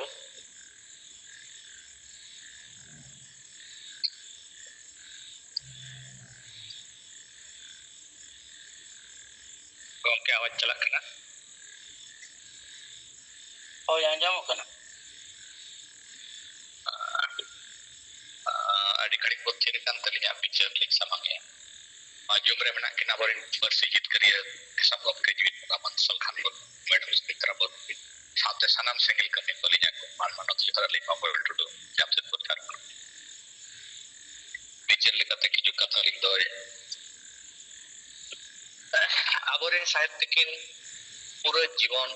ᱜᱚᱢᱠᱮ, ᱟᱣᱟᱡᱽ ᱪᱟᱞᱟᱜ ᱠᱟᱱᱟ? ᱦᱳᱭ, ᱟᱸᱡᱚᱢᱚᱜ ᱠᱟᱱᱟ᱾ ᱟᱹᱰᱤ ᱜᱷᱟᱹᱲᱤᱡ ᱠᱚ ᱛᱷᱤᱨ ᱠᱟᱱ ᱛᱟᱹᱞᱤᱧᱟ, ᱵᱤᱪᱟᱹᱨ ᱞᱤᱧ ᱥᱟᱢᱟᱝ ᱮᱜᱼᱟ᱾ ᱱᱚᱣᱟ ᱡᱩᱢ ᱨᱮ ᱢᱮᱱᱟᱜ ᱠᱤᱱ ᱟᱵᱚᱨᱮᱱ ᱯᱟᱹᱨᱥᱤ ᱡᱤᱛᱠᱟᱹᱨᱤᱭᱟᱹ ᱫᱤᱥᱚᱢ ᱜᱚᱢᱠᱮ ᱡᱤᱣᱤᱫ ᱵᱚᱸᱜᱟ ᱢᱟᱨᱥᱟᱞ ᱠᱷᱟᱱ ᱢᱩᱨᱢᱩ, ᱢᱮᱰᱟᱢ ᱥᱩᱢᱤᱛᱨᱟ ᱢᱩᱨᱢᱩ, ᱥᱟᱶᱛᱮ ᱥᱟᱱᱟᱢ ᱥᱮᱸᱜᱮᱞ ᱠᱟᱹᱢᱤ ᱵᱟᱹᱞᱤᱧ ᱟᱠᱚ ᱢᱟᱱ ᱢᱟᱱᱚᱛ ᱞᱮᱠᱟ ᱟᱹᱞᱤᱧ ᱢᱚᱝᱜᱚᱞ ᱴᱩᱰᱩ, ᱡᱟᱢᱥᱮᱫᱽᱯᱩᱨ, ᱡᱷᱟᱲᱠᱷᱚᱸᱰ᱾ ᱵᱤᱪᱟᱹᱨ ᱞᱮᱠᱟᱛᱮ ᱠᱤᱪᱷᱩ ᱠᱟᱛᱷᱟ ᱞᱤᱧ ᱫᱚᱦᱚᱭᱟ᱾ ᱟᱵᱚᱨᱮᱱ ᱥᱟᱦᱮᱵᱽ ᱛᱟᱹᱠᱤᱱ ᱯᱩᱨᱟᱹ ᱡᱤᱵᱚᱱ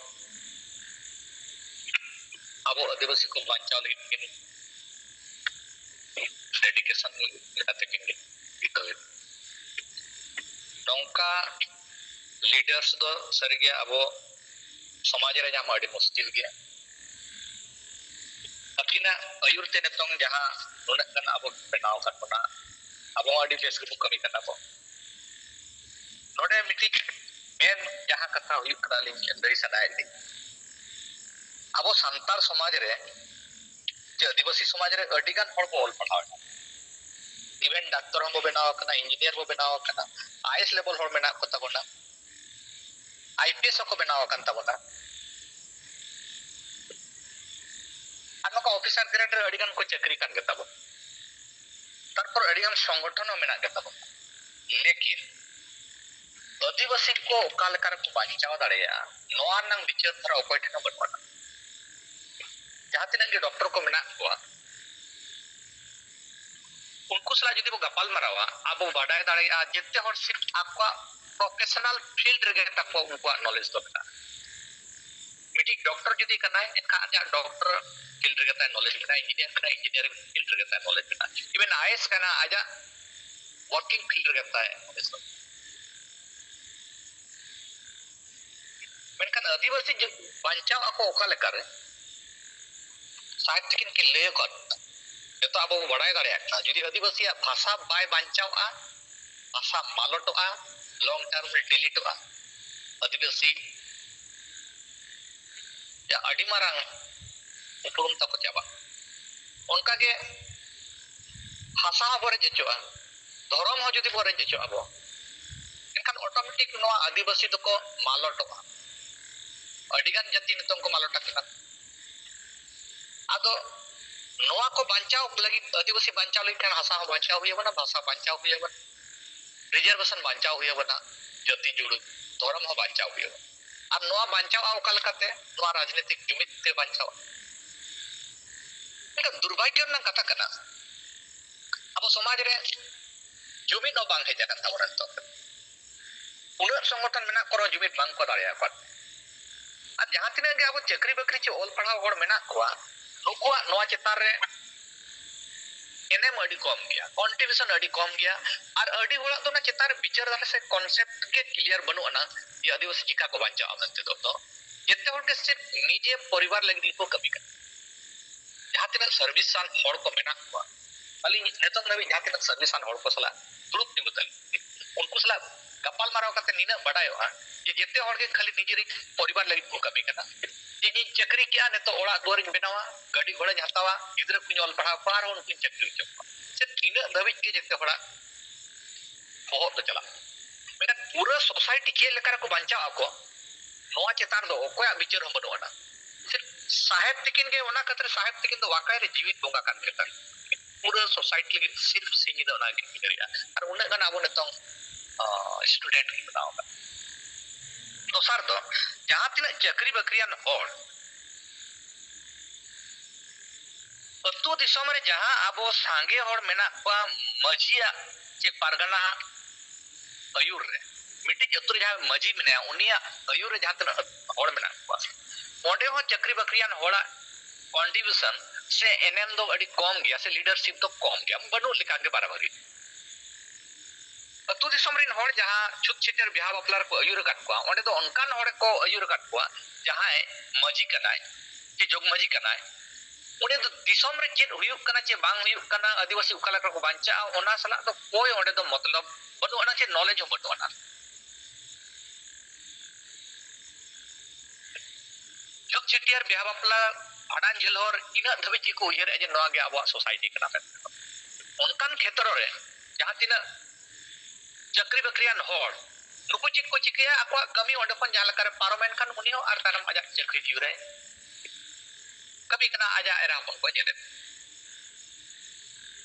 ᱟᱵᱚ ᱟᱹᱫᱤᱵᱟᱹᱥᱤ ᱠᱚ ᱵᱟᱧᱪᱟᱣ ᱞᱟᱹᱜᱤᱫ ᱠᱤᱱ ᱰᱮᱰᱤᱠᱮᱥᱚᱱ ᱞᱮᱠᱟᱛᱮ ᱠᱤᱱ ᱵᱤᱛᱟᱹᱣ ᱮᱫᱟ᱾ ᱱᱚᱝᱠᱟ ᱞᱤᱰᱟᱨᱥ ᱫᱚ ᱥᱟᱹᱨᱤᱜᱮ ᱟᱵᱚ ᱥᱚᱢᱟᱡᱽ ᱨᱮ ᱧᱟᱢ ᱟᱹᱰᱤ ᱢᱩᱥᱠᱤᱞ ᱜᱮᱭᱟ᱾ ᱟᱹᱠᱤᱱᱟᱜ ᱟᱹᱭᱩᱨ ᱛᱮ ᱱᱤᱛᱚᱝ ᱡᱟᱦᱟᱸ ᱱᱩᱱᱟᱹᱜ ᱜᱟᱱ ᱟᱵᱚ ᱵᱮᱱᱟᱣ ᱟᱠᱟᱫ ᱵᱚᱱᱟ, ᱟᱵᱚ ᱦᱚᱸ ᱟᱹᱰᱤ ᱵᱮᱥ ᱜᱮᱵᱚ ᱠᱟᱹᱢᱤ ᱠᱟᱱᱟ ᱵᱚ᱾ ᱱᱚᱰᱮ ᱢᱤᱫᱴᱤᱡ ᱢᱮᱱ ᱡᱟᱦᱟᱸ ᱠᱟᱛᱷᱟ ᱦᱩᱭᱩᱜ ᱠᱟᱱᱟ, ᱟᱹᱞᱤᱧ ᱞᱟᱹᱭ ᱥᱟᱱᱟᱭᱮᱫ ᱞᱤᱧ, ᱟᱵᱚ ᱥᱟᱱᱛᱟᱲ ᱥᱚᱢᱟᱡᱽ ᱨᱮ, ᱡᱮ ᱟᱹᱫᱤᱵᱟᱹᱥᱤ ᱥᱚᱢᱟᱡᱽ ᱨᱮ ᱟᱹᱰᱤ ᱜᱟᱱ ᱦᱚᱲ ᱵᱚ ᱚᱞ ᱯᱟᱲᱦᱟᱣ ᱮᱱᱟ, ᱤᱵᱷᱮᱱ ᱰᱟᱠᱛᱚᱨ ᱦᱚᱸᱵᱚ ᱵᱮᱱᱟᱣ ᱟᱠᱟᱱᱟ, ᱤᱧᱡᱤᱱᱤᱭᱟᱨ ᱵᱚ ᱵᱮᱱᱟᱣ ᱟᱠᱟᱱᱟ, ᱟᱭ ᱮᱥ ᱞᱮᱵᱮᱞ ᱦᱚᱲ ᱢᱮᱱᱟᱜ ᱠᱚ ᱛᱟᱵᱚᱱᱟ, ᱟᱭ ᱯᱤ ᱮᱥ ᱦᱚᱸᱠᱚ ᱵᱮᱱᱟᱣ ᱟᱠᱟᱱ ᱛᱟᱵᱚᱱᱟ᱾ ᱟᱨ ᱱᱚᱝᱠᱟ ᱚᱯᱷᱤᱥᱟᱨ ᱜᱨᱮᱰ ᱨᱮ ᱟᱹᱰᱤ ᱜᱟᱱ ᱠᱚ ᱪᱟᱹᱠᱨᱤ ᱠᱟᱱ ᱜᱮ ᱛᱟᱵᱚᱱᱟ᱾ ᱛᱟᱨᱯᱚᱨ ᱟᱹᱰᱤ ᱜᱟᱱ ᱥᱚᱝᱜᱚᱴᱷᱚᱱ ᱦᱚᱸ ᱢᱮᱱᱟᱜ ᱜᱮ ᱛᱟᱵᱚᱱᱟ᱾ ᱞᱮᱠᱤᱱ ᱟᱹᱫᱤᱵᱟᱹᱥᱤ ᱠᱚ ᱚᱠᱟ ᱞᱮᱠᱟ ᱨᱮᱠᱚ ᱵᱟᱧᱪᱟᱣ ᱫᱟᱲᱮᱭᱟᱜᱼᱟ, ᱱᱚᱣᱟ ᱨᱮᱱᱟᱜ ᱵᱤᱪᱟᱹᱨ ᱫᱷᱟᱨᱟ ᱚᱠᱚᱭ ᱴᱷᱮᱱ ᱦᱚᱸ ᱵᱟᱹᱱᱩᱜ ᱟᱱᱟ᱾ ᱡᱟᱦᱟᱸ ᱛᱤᱱᱟᱹᱜ ᱜᱮ ᱰᱚᱠᱴᱚᱨ ᱠᱚ ᱢᱮᱱᱟᱜ ᱠᱚᱣᱟ, ᱩᱱᱠᱩ ᱥᱟᱞᱟᱜ ᱡᱩᱫᱤ ᱵᱚ ᱜᱟᱯᱟᱞ ᱢᱟᱨᱟᱣᱟ, ᱟᱵᱚ ᱵᱟᱰᱟᱭ ᱫᱟᱲᱮᱭᱟᱜᱼᱟ ᱡᱮᱛᱮ ᱦᱚᱲ ᱥᱤᱨᱯ ᱟᱠᱚᱣᱟᱜ ᱯᱨᱚᱯᱷᱮᱥᱚᱱᱟᱞ ᱯᱷᱤᱞᱰ ᱨᱮᱜᱮ ᱛᱟᱠᱚ ᱩᱱᱠᱩᱣᱟᱜ ᱱᱚᱞᱮᱡᱽ ᱫᱚ ᱢᱮᱱᱟᱜᱼᱟ᱾ ᱢᱤᱫᱴᱤᱡ ᱰᱚᱠᱴᱚᱨ ᱡᱩᱫᱤ ᱠᱟᱱᱟᱭ, ᱮᱱᱠᱷᱟᱱ ᱟᱡᱟᱜ ᱰᱚᱠᱴᱚᱨ ᱯᱷᱤᱞᱰ ᱨᱮᱜᱮ ᱛᱟᱭ ᱱᱚᱞᱮᱡᱽ ᱢᱮᱱᱟᱜᱼᱟ, ᱤᱧᱡᱤᱱᱤᱭᱟᱨ ᱠᱟᱱᱟᱭ, ᱤᱧᱡᱤᱱᱤᱭᱟᱨᱤᱝ ᱯᱷᱤᱞᱰ ᱨᱮᱜᱮ ᱛᱟᱭ ᱱᱚᱞᱮᱡᱽ ᱢᱮᱱᱟᱜᱼᱟ, ᱤᱵᱷᱮᱱ ᱟᱭ ᱮᱥ ᱠᱟᱱᱟ, ᱟᱡᱟᱜ ᱣᱟᱨᱠᱤᱝ ᱯᱷᱤᱞᱰ ᱨᱮᱜᱮ ᱛᱟᱭ ᱱᱚᱞᱮᱡᱽ ᱫᱚ᱾ ᱢᱮᱱᱠᱷᱟᱱ ᱟᱹᱫᱤᱵᱟᱹᱥᱤ ᱡᱟᱹ-, ᱵᱟᱧᱪᱟᱣ ᱟᱠᱚ ᱚᱠᱟ ᱞᱮᱠᱟᱨᱮ? ᱥᱟᱦᱮᱵᱽ ᱛᱤᱠᱤᱱ ᱠᱤᱱ ᱞᱟᱹᱭ ᱟᱠᱟᱫ, ᱱᱤᱛᱚᱜ ᱟᱵᱚ ᱵᱚᱱ ᱵᱟᱲᱟᱭ ᱫᱟᱲᱮᱭᱟᱜ ᱠᱟᱱᱟ, ᱡᱩᱫᱤ ᱟᱹᱫᱤᱵᱟᱹᱥᱤᱭᱟᱜ ᱵᱷᱟᱥᱟ ᱵᱟᱭ ᱵᱟᱧᱪᱟᱣᱼᱟ, ᱵᱷᱟᱥᱟ ᱢᱟᱞᱚᱴᱚᱜᱼᱟ, ᱞᱚᱝ ᱴᱟᱨᱢ ᱨᱮ ᱰᱤᱞᱤᱴᱚᱜᱼᱟ, ᱟᱹᱫᱤᱵᱟᱹᱥᱤ ᱭᱟᱜ ᱟᱹᱰᱤ ᱢᱟᱨᱟᱝ ᱩᱯᱨᱩᱢ ᱛᱟᱠᱚ ᱪᱟᱵᱟᱜᱼᱟ᱾ ᱚᱱᱠᱟᱜᱮ ᱵᱷᱟᱥᱟ ᱦᱚᱸ ᱵᱚ ᱨᱮᱡ ᱦᱚᱪᱚᱜᱼᱟ, ᱫᱷᱚᱨᱚᱢ ᱦᱚᱸ ᱡᱩᱫᱤ ᱵᱚ ᱨᱮᱡ ᱦᱚᱪᱚᱜᱼᱟ ᱵᱚ, ᱮᱱᱠᱷᱟᱱ ᱚᱴᱳᱢᱮᱴᱤᱠ ᱱᱚᱣᱟ ᱟᱹᱫᱤᱵᱟᱹᱥᱤ ᱫᱚᱠᱚ ᱢᱟᱞᱚᱴᱚᱜᱼᱟ᱾ ᱟᱹᱰᱤᱜᱟᱱ ᱡᱟᱹᱛᱤ ᱱᱤᱛᱚᱝ ᱠᱚ ᱢᱟᱞᱚᱴ ᱟᱠᱟᱱᱟ᱾ ᱟᱫᱚ ᱱᱚᱣᱟ ᱠᱚ ᱵᱟᱧᱪᱟᱣ ᱞᱟᱹᱜᱤᱫ, ᱟᱹᱫᱤᱵᱟᱹᱥᱤ ᱵᱟᱧᱪᱟᱣ ᱞᱟᱹᱜᱤᱫ ᱠᱷᱟᱱ ᱦᱟᱥᱟ ᱦᱚᱸ ᱵᱟᱧᱪᱟᱣ ᱦᱩᱭ ᱟᱵᱚᱱᱟ, ᱵᱷᱟᱥᱟ ᱵᱟᱧᱪᱟᱣ ᱦᱩᱭ ᱟᱵᱚᱱᱟ, ᱨᱤᱡᱟᱨᱵᱷᱮᱥᱚᱱ ᱵᱟᱧᱪᱟᱣ ᱦᱩᱭ ᱟᱵᱚᱱᱟ, ᱡᱟᱹᱛᱤ ᱡᱩᱲᱩ ᱫᱷᱚᱨᱚᱢ ᱦᱚᱸ ᱵᱟᱧᱪᱟᱣ ᱦᱩᱭ ᱟᱵᱚᱱᱟ᱾ ᱟᱨ ᱱᱚᱣᱟ ᱵᱟᱧᱪᱟᱣᱼᱟ ᱚᱠᱟ ᱞᱮᱠᱟᱛᱮ? ᱱᱚᱣᱟ ᱨᱟᱡᱽᱱᱤᱛᱤᱠ ᱡᱩᱢᱤᱫ ᱛᱮ ᱵᱟᱧᱪᱟᱣᱼᱟ᱾ ᱢᱮᱱᱠᱷᱟᱱ ᱫᱩᱨᱵᱷᱟᱜᱭᱚ ᱨᱮᱱᱟᱜ ᱠᱟᱛᱷᱟ ᱠᱟᱱᱟ, ᱟᱵᱚ ᱥᱚᱢᱟᱡᱽ ᱨᱮ ᱡᱩᱢᱤᱫ ᱦᱚᱸ ᱵᱟᱝ ᱦᱮᱡ ᱟᱠᱟᱱ ᱛᱟᱵᱚᱱᱟ ᱱᱤᱛᱚᱜ᱾ ᱩᱱᱟᱹᱜ ᱥᱚᱝᱜᱚᱴᱷᱚᱱ ᱢᱮᱱᱟᱜ ᱠᱚ ᱨᱮᱦᱚᱸ ᱡᱩᱢᱤᱫ ᱵᱟᱝ ᱠᱚ ᱫᱟᱲᱮᱭᱟᱠᱚᱣᱟ᱾ ᱟᱨ ᱡᱟᱦᱟᱸ ᱛᱤᱱᱟᱹᱜ ᱜᱮ ᱟᱵᱚ ᱪᱟᱹᱠᱨᱤ ᱵᱟᱹᱠᱨᱤ ᱪᱮ ᱚᱞ ᱯᱟᱲᱦᱟᱣ ᱦᱚᱲ ᱢᱮᱱᱟᱜ ᱠᱚᱣᱟ, ᱱᱩᱠᱩᱣᱟᱜ ᱱᱚᱣᱟ ᱪᱮᱛᱟᱱ ᱨᱮ ᱮᱱᱮᱢ ᱟᱹᱰᱤ ᱠᱚᱢ ᱜᱮᱭᱟ, ᱠᱚᱱᱴᱨᱤᱵᱤᱭᱩᱥᱚᱱ ᱟᱹᱰᱤ ᱠᱚᱢ ᱜᱮᱭᱟ᱾ ᱟᱨ ᱟᱹᱰᱤ ᱦᱚᱲᱟᱜ ᱫᱚ ᱚᱱᱟ ᱪᱮᱛᱟᱱ ᱨᱮ ᱵᱤᱪᱟᱹᱨ ᱫᱷᱟᱨᱟ ᱥᱮ ᱠᱚᱱᱥᱮᱯᱴ ᱜᱮ ᱠᱞᱤᱭᱟᱨ ᱵᱟᱹᱱᱩᱜ ᱟᱱᱟ ᱡᱮ ᱟᱹᱫᱤᱵᱟᱹᱥᱤ ᱪᱤᱠᱟ ᱠᱚ ᱵᱟᱧᱪᱟᱜᱼᱟ ᱢᱮᱱᱛᱮ ᱫᱚ᱾ ᱫᱚ ᱡᱮᱛᱮ ᱦᱚᱲ ᱜᱮ ᱥᱤᱨᱯ ᱱᱤᱡᱮ ᱯᱚᱨᱤᱵᱟᱨ ᱞᱟᱹᱜᱤᱫ ᱜᱮᱠᱚ ᱠᱟᱹᱢᱤ ᱠᱟᱱᱟ᱾ ᱡᱟᱦᱟᱸ ᱛᱤᱱᱟᱹᱜ ᱥᱟᱨᱵᱷᱤᱥ ᱟᱱ ᱦᱚᱲ ᱠᱚ ᱢᱮᱱᱟᱜ ᱠᱚᱣᱟ, ᱟᱹᱞᱤᱧ ᱱᱤᱛᱚᱜ ᱫᱷᱟᱹᱵᱤᱡ ᱡᱟᱦᱟᱸ ᱛᱤᱱᱟᱹᱜ ᱥᱟᱨᱵᱷᱤᱥ ᱟᱱ ᱦᱚᱲ ᱠᱚ ᱥᱟᱞᱟᱜ ᱫᱩᱲᱩᱵ ᱛᱤᱸᱜᱩ ᱛᱟᱹᱞᱤᱧ, ᱩᱱᱠᱩ ᱥᱟᱞᱟᱜ ᱜᱟᱯᱟᱞ ᱢᱟᱨᱟᱣ ᱠᱟᱛᱮ ᱱᱤᱱᱟᱹᱜ ᱵᱟᱰᱟᱭᱚᱜᱼᱟ ᱡᱮ ᱡᱮᱛᱮ ᱦᱚᱲ ᱜᱮ ᱠᱷᱟᱹᱞᱤ ᱱᱤᱡᱮᱨᱤᱡ ᱯᱚᱨᱤᱵᱟᱨ ᱞᱟᱹᱜᱤᱫ ᱠᱚ ᱠᱟᱹᱢᱤ ᱠᱟᱱᱟ᱾ ᱡᱮ ᱤᱧᱤᱧ ᱪᱟᱹᱠᱨᱤ ᱠᱮᱜᱼᱟ, ᱱᱤᱛᱚᱜ ᱚᱲᱟᱜ ᱫᱩᱣᱟᱹᱨᱤᱧ ᱵᱮᱱᱟᱣᱟ, ᱜᱟᱹᱰᱤ ᱜᱷᱚᱲᱟᱧ ᱦᱟᱛᱟᱣᱟ, ᱜᱤᱫᱽᱨᱟᱹ ᱠᱚᱧ ᱚᱞ ᱯᱟᱲᱦᱟᱣ ᱠᱚᱣᱟ, ᱟᱨᱦᱚᱸ ᱩᱱᱠᱩᱧ ᱪᱟᱹᱠᱨᱤ ᱦᱚᱪᱚ ᱠᱚᱣᱟ᱾ ᱥᱮ ᱛᱤᱱᱟᱹᱜ ᱫᱷᱟᱹᱵᱤᱡ ᱜᱮ ᱡᱮᱛᱮ ᱦᱚᱲᱟᱜ ᱵᱚᱦᱚᱜ ᱫᱚ ᱪᱟᱞᱟᱜᱼᱟ? ᱯᱩᱨᱟᱹ ᱥᱳᱥᱟᱭᱴᱤ ᱪᱮᱫ ᱞᱮᱠᱟ ᱨᱮᱠᱚ ᱵᱟᱧᱪᱟᱣ ᱟᱠᱚ, ᱱᱚᱣᱟ ᱪᱮᱛᱟᱱ ᱫᱚ ᱚᱠᱚᱭᱟᱜ ᱵᱤᱪᱟᱹᱨ ᱦᱚᱸ ᱵᱟᱹᱱᱩᱜ ᱟᱱᱟ᱾ ᱥᱤᱨᱯ ᱥᱟᱦᱮᱵᱽ ᱛᱤᱠᱤᱱ ᱜᱮ, ᱚᱱᱟ ᱠᱷᱟᱹᱛᱤᱨ ᱥᱟᱦᱮᱵᱽ ᱛᱤᱠᱤᱱ ᱫᱚ ᱣᱟᱠᱟᱭ ᱨᱮ ᱡᱤᱣᱤᱫ ᱵᱚᱸᱜᱟ ᱠᱟᱱ ᱜᱮᱛᱟ᱾ ᱯᱩᱨᱟᱹ ᱥᱳᱥᱟᱭᱴᱤ ᱞᱟᱹᱜᱤᱫ ᱥᱤᱨᱯ ᱥᱤᱧ ᱧᱤᱫᱟᱹ ᱚᱱᱟ ᱜᱮ ᱠᱟᱹᱢᱤ ᱫᱟᱲᱮᱭᱟᱜᱼᱟ᱾ ᱟᱨ ᱩᱱᱟᱹᱜ ᱜᱟᱱ ᱟᱵᱚ ᱱᱤᱛᱚᱝ ᱥᱴᱩᱰᱮᱱᱴ ᱠᱚ ᱵᱮᱱᱟᱣ ᱟᱠᱟᱫ᱾ ᱫᱚᱥᱟᱨ ᱫᱚ, ᱡᱟᱦᱟᱸ ᱛᱤᱱᱟᱹᱜ ᱪᱟᱹᱠᱨᱤ ᱵᱟᱹᱠᱨᱤᱭᱟᱱ ᱦᱚᱲ, ᱟᱹᱛᱩ ᱫᱤᱥᱚᱢ ᱨᱮ ᱡᱟᱦᱟᱸ ᱟᱵᱚ ᱥᱟᱸᱜᱮ ᱦᱚᱲ ᱢᱮᱱᱟᱜ ᱠᱚᱣᱟ, ᱢᱟᱹᱡᱷᱤᱭᱟᱜ ᱪᱮ ᱯᱟᱨᱜᱟᱱᱟ ᱟᱹᱭᱩᱨ ᱨᱮ, ᱢᱤᱫᱴᱤᱡ ᱟᱹᱛᱩ ᱨᱮ ᱡᱟᱦᱟᱸ ᱢᱟᱹᱡᱷᱤ ᱢᱮᱱᱟᱭᱟ, ᱩᱱᱤᱭᱟᱜ ᱟᱹᱭᱩᱨ ᱨᱮ ᱡᱟᱦᱟᱸ ᱛᱤᱱᱟᱹᱜ ᱦᱚᱲ ᱢᱮᱱᱟᱜ ᱠᱚᱣᱟ, ᱚᱸᱰᱮ ᱦᱚᱸ ᱪᱟᱹᱠᱨᱤ ᱵᱟᱹᱠᱨᱤᱭᱟᱱ ᱦᱚᱲᱟᱜ ᱠᱚᱱᱴᱨᱤᱵᱤᱭᱩᱥᱚᱱ ᱥᱮ ᱮᱱᱮᱢ ᱫᱚ ᱟᱹᱰᱤ ᱠᱚᱢ ᱜᱮᱭᱟ, ᱥᱮ ᱞᱤᱰᱟᱨᱥᱤᱯ ᱫᱚ ᱠᱚᱢ ᱜᱮᱭᱟ, ᱵᱟᱹᱱᱩᱜ ᱞᱮᱠᱟ ᱜᱮ ᱵᱟᱨᱟᱵᱟᱨᱤ᱾ ᱟᱹᱛᱩ ᱫᱤᱥᱚᱢ ᱨᱮᱱ ᱦᱚᱲ ᱡᱟᱦᱟᱸ ᱪᱷᱩᱛ ᱪᱷᱟᱹᱴᱭᱟᱹᱨ ᱵᱤᱦᱟ ᱵᱟᱯᱞᱟ ᱨᱮᱠᱚ ᱟᱹᱭᱩᱨ ᱟᱠᱟᱫ ᱠᱚᱣᱟ, ᱚᱸᱰᱮ ᱫᱚ ᱚᱱᱠᱟᱱ ᱦᱚᱲ ᱠᱚ ᱟᱹᱭᱩᱨ ᱟᱠᱟᱫ ᱠᱚᱣᱟ, ᱡᱟᱦᱟᱸᱭ ᱢᱟᱹᱡᱷᱤ ᱠᱟᱱᱟᱭ ᱪᱮ ᱡᱚᱜᱽ ᱢᱟᱹᱡᱷᱤ ᱠᱟᱱᱟᱭ, ᱩᱱᱤ ᱫᱚ ᱫᱤᱥᱚᱢ ᱨᱮ ᱪᱮᱫ ᱦᱩᱭᱩᱜ ᱠᱟᱱᱟ ᱪᱮ ᱵᱟᱝ ᱦᱩᱭᱩᱜ ᱠᱟᱱᱟ, ᱟᱹᱫᱤᱵᱟᱹᱥᱤ ᱚᱠᱟ ᱞᱮᱠᱟ ᱠᱚ ᱵᱟᱧᱪᱟᱜᱼᱟ, ᱚᱱᱟ ᱥᱟᱞᱟᱜ ᱫᱚ ᱠᱳᱭ ᱚᱸᱰᱮ ᱫᱚ ᱢᱚᱛᱞᱚᱵ ᱵᱟᱹᱱᱩᱜ ᱟᱱᱟ ᱪᱮ ᱱᱚᱞᱮᱡᱽ ᱦᱚᱸ ᱵᱟᱹᱱᱩᱜ ᱟᱱᱟ᱾ ᱪᱷᱩᱛ ᱪᱷᱟᱹᱴᱭᱟᱹᱨ, ᱵᱤᱦᱟ ᱵᱟᱯᱞᱟ, ᱵᱷᱟᱸᱰᱟᱱ ᱡᱷᱟᱹᱞ ᱦᱚᱨ, ᱤᱱᱟᱹᱜ ᱫᱷᱟᱹᱵᱤᱡ ᱜᱮᱠᱚ ᱩᱭᱦᱟᱹᱨᱮᱜᱼᱟ ᱡᱮ ᱱᱚᱣᱟ ᱜᱮ ᱟᱵᱚᱣᱟᱜ ᱥᱳᱥᱟᱭᱴᱤ ᱠᱟᱱᱟ ᱢᱮᱱᱛᱮ᱾ ᱚᱱᱠᱟᱱ ᱠᱷᱮᱛᱨᱚ ᱨᱮ ᱡᱟᱦᱟᱸ ᱛᱤᱱᱟᱹᱜ ᱪᱟᱹᱠᱨᱤ ᱵᱟᱹᱠᱨᱤᱭᱟᱱ ᱦᱚᱲ, ᱱᱩᱠᱩ ᱪᱮᱫ ᱠᱚ ᱪᱤᱠᱟᱹᱭᱟ? ᱟᱠᱚᱣᱟᱜ ᱠᱟᱹᱢᱤ ᱚᱸᱰᱮ ᱠᱷᱚᱱ ᱡᱟᱦᱟᱸ ᱞᱮᱠᱟᱨᱮ ᱯᱟᱨᱚᱢᱮᱱ ᱠᱷᱟᱱ, ᱩᱱᱤ ᱦᱚᱸ ᱟᱨ ᱛᱟᱭᱱᱚᱢ ᱟᱡᱟᱜ ᱪᱟᱹᱠᱨᱤ ᱡᱤᱭᱚᱱ ᱨᱮ ᱠᱟᱹᱢᱤ ᱠᱟᱱᱟ, ᱟᱡᱟᱜ ᱮᱨᱟ ᱦᱚᱯᱚᱱ ᱠᱚ ᱧᱮᱞᱮᱫ᱾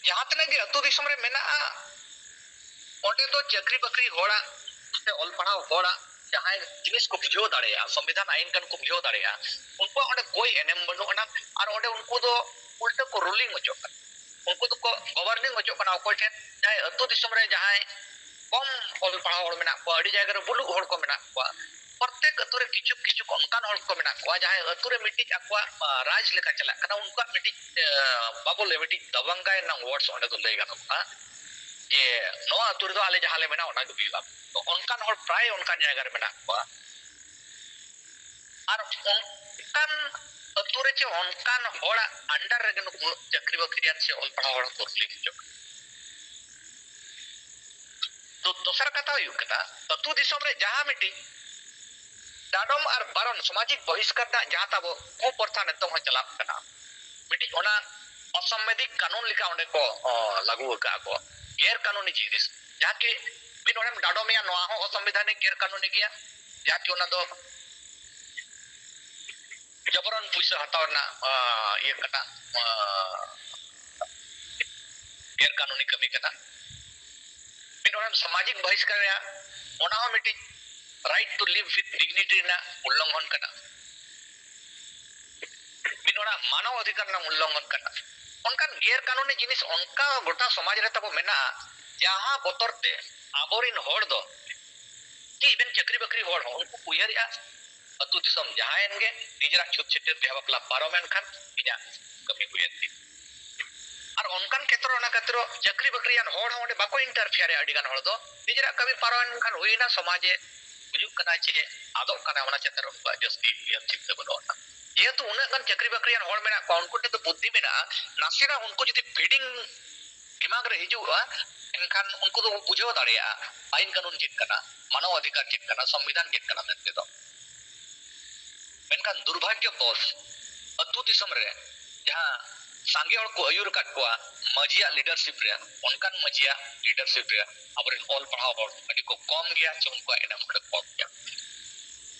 ᱡᱟᱦᱟᱸ ᱛᱤᱱᱟᱹᱜ ᱜᱮ ᱟᱹᱛᱩ ᱫᱤᱥᱚᱢ ᱨᱮ ᱢᱮᱱᱟᱜᱼᱟ, ᱚᱸᱰᱮ ᱫᱚ ᱪᱟᱹᱠᱨᱤ ᱵᱟᱹᱠᱨᱤ ᱦᱚᱲᱟᱜ ᱥᱮ ᱚᱞ ᱯᱟᱲᱦᱟᱣ ᱦᱚᱲᱟᱜ ᱡᱟᱦᱟᱸᱭ ᱡᱤᱱᱤᱥ ᱠᱚ ᱵᱩᱡᱷᱟᱹᱣ ᱫᱟᱲᱮᱭᱟᱜᱼᱟ, ᱥᱚᱝᱵᱤᱫᱷᱟᱱ ᱟᱭᱤᱱ ᱠᱟᱹᱱᱩᱱ ᱠᱚ ᱵᱩᱡᱷᱟᱹᱣ ᱫᱟᱲᱮᱭᱟᱜᱼᱟ, ᱩᱱᱠᱩᱣᱟᱜ ᱚᱸᱰᱮ ᱠᱳᱭ ᱮᱱᱮᱢ ᱵᱟᱹᱱᱩᱜ ᱟᱱᱟ᱾ ᱟᱨ ᱚᱸᱰᱮ ᱩᱱᱠᱩ ᱫᱚ ᱩᱞᱴᱟᱹ ᱠᱚ ᱨᱩᱞᱤᱝ ᱚᱪᱚᱜ ᱠᱟᱱᱟ, ᱩᱱᱠᱩ ᱫᱚᱠᱚ ᱜᱚᱵᱷᱚᱨᱱᱤᱝ ᱚᱪᱚᱜ ᱠᱟᱱᱟ᱾ ᱚᱠᱚᱭ ᱴᱷᱮᱱ? ᱡᱟᱦᱟᱸᱭ ᱟᱹᱛᱩ ᱫᱤᱥᱚᱢ ᱨᱮ ᱡᱟᱦᱟᱸᱭ ᱠᱚᱢ ᱚᱞ ᱯᱟᱲᱦᱟᱣ ᱦᱚᱲ ᱢᱮᱱᱟᱜ ᱠᱚᱣᱟ, ᱟᱹᱰᱤ ᱡᱟᱭᱜᱟ ᱨᱮ ᱵᱩᱞᱩᱜ ᱦᱚᱲ ᱠᱚ ᱢᱮᱱᱟᱜ ᱠᱚᱣᱟ, ᱯᱨᱚᱛᱮᱠ ᱟᱹᱛᱩ ᱨᱮ ᱠᱤᱪᱷᱩ ᱠᱤᱪᱷᱩ ᱚᱱᱠᱟᱱ ᱦᱚᱲ ᱠᱚ ᱢᱮᱱᱟᱜ ᱠᱚᱣᱟ, ᱡᱟᱦᱟᱸᱭ ᱟᱹᱛᱩ ᱨᱮ ᱢᱤᱫᱴᱤᱡ ᱟᱠᱚᱣᱟᱜ, ᱟ, ᱨᱟᱡᱽ ᱞᱮᱠᱟ ᱪᱟᱞᱟᱜ ᱠᱟᱱᱟ, ᱩᱱᱠᱩᱣᱟᱜ ᱢᱤᱫᱴᱤᱡ, ᱟ, ᱵᱟᱵᱚᱞ ᱨᱮ ᱢᱤᱫᱴᱤᱡ ᱫᱟᱵᱟᱝᱜᱟᱭ ᱨᱮᱱᱟᱜ ᱣᱟᱨᱰᱥ ᱚᱸᱰᱮ ᱫᱚ ᱞᱟᱹᱭ ᱜᱟᱱᱚᱜᱼᱟ ᱡᱮ ᱱᱚᱣᱟ ᱟᱹᱛᱩ ᱨᱮᱫᱚ ᱟᱞᱮ ᱡᱟᱦᱟᱸ ᱞᱮ ᱢᱮᱱᱟ ᱚᱱᱟ ᱜᱮ ᱦᱩᱭᱩᱜᱼᱟ᱾ ᱛᱚ ᱚᱱᱠᱟᱱ ᱦᱚᱲ ᱯᱨᱟᱭ ᱚᱱᱠᱟᱱ ᱡᱟᱭᱜᱟ ᱨᱮ ᱢᱮᱱᱟᱜ ᱠᱚᱣᱟ᱾ ᱟᱨ ᱚᱱᱠᱟᱱ ᱟᱹᱛᱩ ᱨᱮ ᱪᱮ ᱚᱱᱠᱟᱱ ᱦᱚᱲᱟᱜ ᱟᱱᱰᱟᱨ ᱨᱮᱜᱮ ᱱᱩᱠᱩ ᱪᱟᱹᱠᱨᱤ ᱵᱟᱹᱠᱨᱤᱭᱟᱱ ᱥᱮ ᱚᱞ ᱯᱟᱲᱦᱟᱣ ᱦᱚᱲ ᱠᱚ ᱨᱩᱞᱤᱝ ᱦᱚᱪᱚᱜ ᱠᱟᱱᱟ᱾ ᱛᱚ ᱫᱚᱥᱟᱨ ᱠᱟᱛᱷᱟ ᱦᱩᱭᱩᱜ ᱠᱟᱱᱟ, ᱟᱹᱛᱩ ᱫᱤᱥᱚᱢ ᱨᱮ ᱡᱟᱦᱟᱸ ᱢᱤᱫᱴᱤᱡ ᱰᱟᱰᱚᱢ ᱟᱨ ᱵᱟᱨᱚᱱ, ᱥᱟᱢᱟᱡᱤᱠ ᱵᱚᱦᱤᱥᱠᱟᱨ ᱨᱮᱱᱟᱜ ᱡᱟᱦᱟᱸ ᱛᱟᱵᱚ ᱠᱩᱯᱨᱚᱛᱷᱟ ᱱᱤᱛᱚᱝ ᱦᱚᱸ ᱪᱟᱞᱟᱜ ᱠᱟᱱᱟ, ᱢᱤᱫᱴᱤᱡ ᱚᱱᱟ ᱚᱥᱟᱝᱵᱤᱫᱷᱟᱱᱤᱠ ᱠᱟᱹᱱᱩᱱ ᱞᱮᱠᱟ ᱚᱸᱰᱮ ᱠᱚ, ᱚ, ᱞᱟᱹᱜᱩ ᱟᱠᱟᱫᱼᱟ ᱠᱚ, ᱜᱮᱨ ᱠᱟᱹᱱᱩᱱᱤ ᱡᱤᱱᱤᱥ, ᱡᱟᱦᱟᱸ ᱠᱤ ᱢᱤᱫ ᱦᱚᱲᱮᱢ ᱰᱟᱰᱚᱢᱮᱭᱟ, ᱱᱚᱣᱟ ᱦᱚᱸ ᱚᱥᱚᱝᱵᱤᱫᱷᱟᱱᱤᱠ ᱜᱮᱨ ᱠᱟᱹᱱᱩᱱᱤ ᱜᱮᱭᱟ, ᱡᱟᱦᱟᱸ ᱠᱤ ᱚᱱᱟ ᱫᱚ ᱡᱚᱵᱚᱨᱚᱱ ᱯᱩᱭᱥᱟᱹ ᱦᱟᱛᱟᱣ ᱨᱮᱱᱟᱜ ᱤᱭᱟᱹ ᱠᱟᱱᱟ, ᱜᱮᱨ ᱠᱟᱹᱱᱩᱱᱤ ᱠᱟᱹᱢᱤ ᱠᱟᱱᱟ᱾ ᱢᱤᱫ ᱦᱚᱲᱮᱢ ᱥᱟᱢᱟᱡᱤᱠ ᱵᱚᱦᱤᱥᱠᱟᱨᱮᱭᱟ, ᱚᱱᱟ ᱦᱚᱸ ᱢᱤᱫᱴᱤᱡ right to live with dignity ᱨᱮᱱᱟᱜ ᱩᱞᱞᱚᱝᱜᱷᱚᱱ ᱠᱟᱱᱟ᱾ ᱢᱤᱫ ᱦᱚᱲᱟᱜ ᱢᱟᱱᱚᱵ ᱚᱫᱷᱤᱠᱟᱨ ᱨᱮᱱᱟᱜ ᱩᱞᱞᱚᱝᱜᱷᱚᱱ ᱠᱟᱱᱟ᱾ ᱚᱱᱠᱟᱱ ᱜᱮᱨ ᱠᱟᱹᱱᱩᱱᱤ ᱡᱤᱱᱤᱥ ᱚᱱᱠᱟ ᱜᱚᱴᱟ ᱥᱚᱢᱟᱡᱽ ᱨᱮ ᱛᱟᱵᱚ ᱢᱮᱱᱟᱜᱼᱟ, ᱡᱟᱦᱟᱸ ᱵᱚᱛᱚᱨ ᱛᱮ ᱟᱵᱚᱨᱮᱱ ᱦᱚᱲ ᱫᱚ, ᱪᱮᱫ ᱵᱮᱱ ᱪᱟᱹᱠᱨᱤ ᱵᱟᱹᱠᱨᱤ ᱦᱚᱲ ᱦᱚᱸ ᱩᱱᱠᱩ ᱠᱚ ᱩᱭᱦᱟᱹᱨᱮᱜᱼᱟ, ᱟᱹᱛᱩ ᱫᱤᱥᱚᱢ ᱡᱟᱦᱟᱸᱭᱮᱱ ᱜᱮ, ᱱᱤᱡᱮᱨᱟᱜ ᱪᱷᱩᱛ ᱪᱷᱟᱹᱴᱭᱟᱹᱨ ᱵᱤᱦᱟ ᱵᱟᱯᱞᱟ ᱯᱟᱨᱚᱢᱮᱱ ᱠᱷᱟᱱ ᱤᱧᱟᱹᱜ ᱠᱟᱹᱢᱤ ᱦᱩᱭᱮᱱ ᱛᱤᱧ᱾ ᱟᱨ ᱚᱱᱠᱟᱱ ᱠᱷᱮᱛᱨᱚ, ᱚᱱᱟ ᱠᱷᱮᱛᱨᱚ ᱪᱟᱹᱠᱨᱤ ᱵᱟᱹᱠᱨᱤᱭᱟᱱ ᱦᱚᱲ ᱦᱚᱸ ᱚᱸᱰᱮ ᱵᱟᱠᱚ interfere ᱮᱜᱼᱟ᱾ ᱟᱹᱰᱤ ᱜᱟᱱ ᱦᱚᱲ ᱫᱚ ᱱᱤᱡᱮᱨᱟᱜ ᱠᱟᱹᱢᱤ ᱯᱟᱨᱚᱢᱮᱱ ᱠᱷᱟᱱ ᱦᱩᱭᱱᱟ, ᱥᱚᱢᱟᱡᱽ ᱮ ᱜᱩᱡᱩᱜ ᱠᱟᱱᱟ ᱪᱮ ᱟᱫᱚᱜ ᱠᱟᱱᱟ, ᱚᱱᱟ ᱪᱮᱛᱟᱱ ᱨᱮ ᱩᱱᱠᱩᱣᱟᱜ ᱡᱟᱹᱥᱛᱤ ᱩᱭᱦᱟᱹᱨ ᱪᱤᱱᱛᱟᱹ ᱵᱟᱹᱱᱩᱜᱼᱟ᱾ ᱡᱮᱦᱮᱛᱩ ᱩᱱᱟᱹᱜ ᱜᱟᱱ ᱪᱟᱹᱠᱨᱤ ᱵᱟᱹᱠᱨᱤᱭᱟᱱ ᱦᱚᱲ ᱢᱮᱱᱟᱜ ᱠᱚᱣᱟ, ᱩᱱᱠᱩ ᱴᱷᱮᱱ ᱫᱚ ᱵᱩᱫᱽᱫᱷᱤ ᱢᱮᱱᱟᱜᱼᱟ, ᱱᱟᱥᱮᱱᱟᱜ ᱩᱱᱠᱩ ᱡᱩᱫᱤ feeding ᱫᱤᱢᱟᱜᱽ ᱨᱮ ᱦᱤᱡᱩᱜᱼᱟ, ᱮᱱᱠᱷᱟᱱ ᱩᱱᱠᱩ ᱫᱚ ᱵᱩᱡᱷᱟᱹᱣ ᱫᱟᱲᱮᱭᱟᱜᱼᱟ ᱟᱹᱭᱤᱱ ᱠᱟᱹᱱᱩᱱ ᱪᱮᱫ ᱠᱟᱱᱟ, ᱢᱟᱱᱚᱵ ᱚᱫᱷᱤᱠᱟᱨ ᱪᱮᱫ ᱠᱟᱱᱟ, ᱥᱚᱝᱵᱤᱫᱷᱟᱱ ᱪᱮᱫ ᱠᱟᱱᱟ ᱢᱮᱱᱛᱮ ᱫᱚ᱾ ᱢᱮᱱᱠᱷᱟᱱ ᱫᱩᱨᱵᱷᱟᱜᱽᱭᱚ ᱵᱚᱥ ᱟᱹᱛᱩ ᱫᱤᱥᱚᱢ ᱨᱮ ᱡᱟᱦᱟᱸ ᱥᱟᱸᱜᱮ ᱦᱚᱲ ᱠᱚ ᱟᱹᱭᱩᱨ ᱟᱠᱟᱫ ᱠᱚᱣᱟ ᱢᱟᱹᱡᱷᱤᱭᱟᱜ leadership ᱨᱮ, ᱚᱱᱠᱟᱱ ᱢᱟᱹᱡᱷᱤᱭᱟᱜ leadership ᱨᱮ ᱟᱵᱚᱨᱮᱱ ᱚᱞ ᱯᱟᱲᱦᱟᱣ ᱦᱚᱲ ᱟᱹᱰᱤ ᱠᱚ ᱠᱚᱢ ᱜᱮᱭᱟ, ᱪᱮ ᱩᱱᱠᱩᱣᱟᱜ ᱮᱱᱮᱢ ᱚᱸᱰᱮ ᱠᱚᱢ ᱜᱮᱭᱟ᱾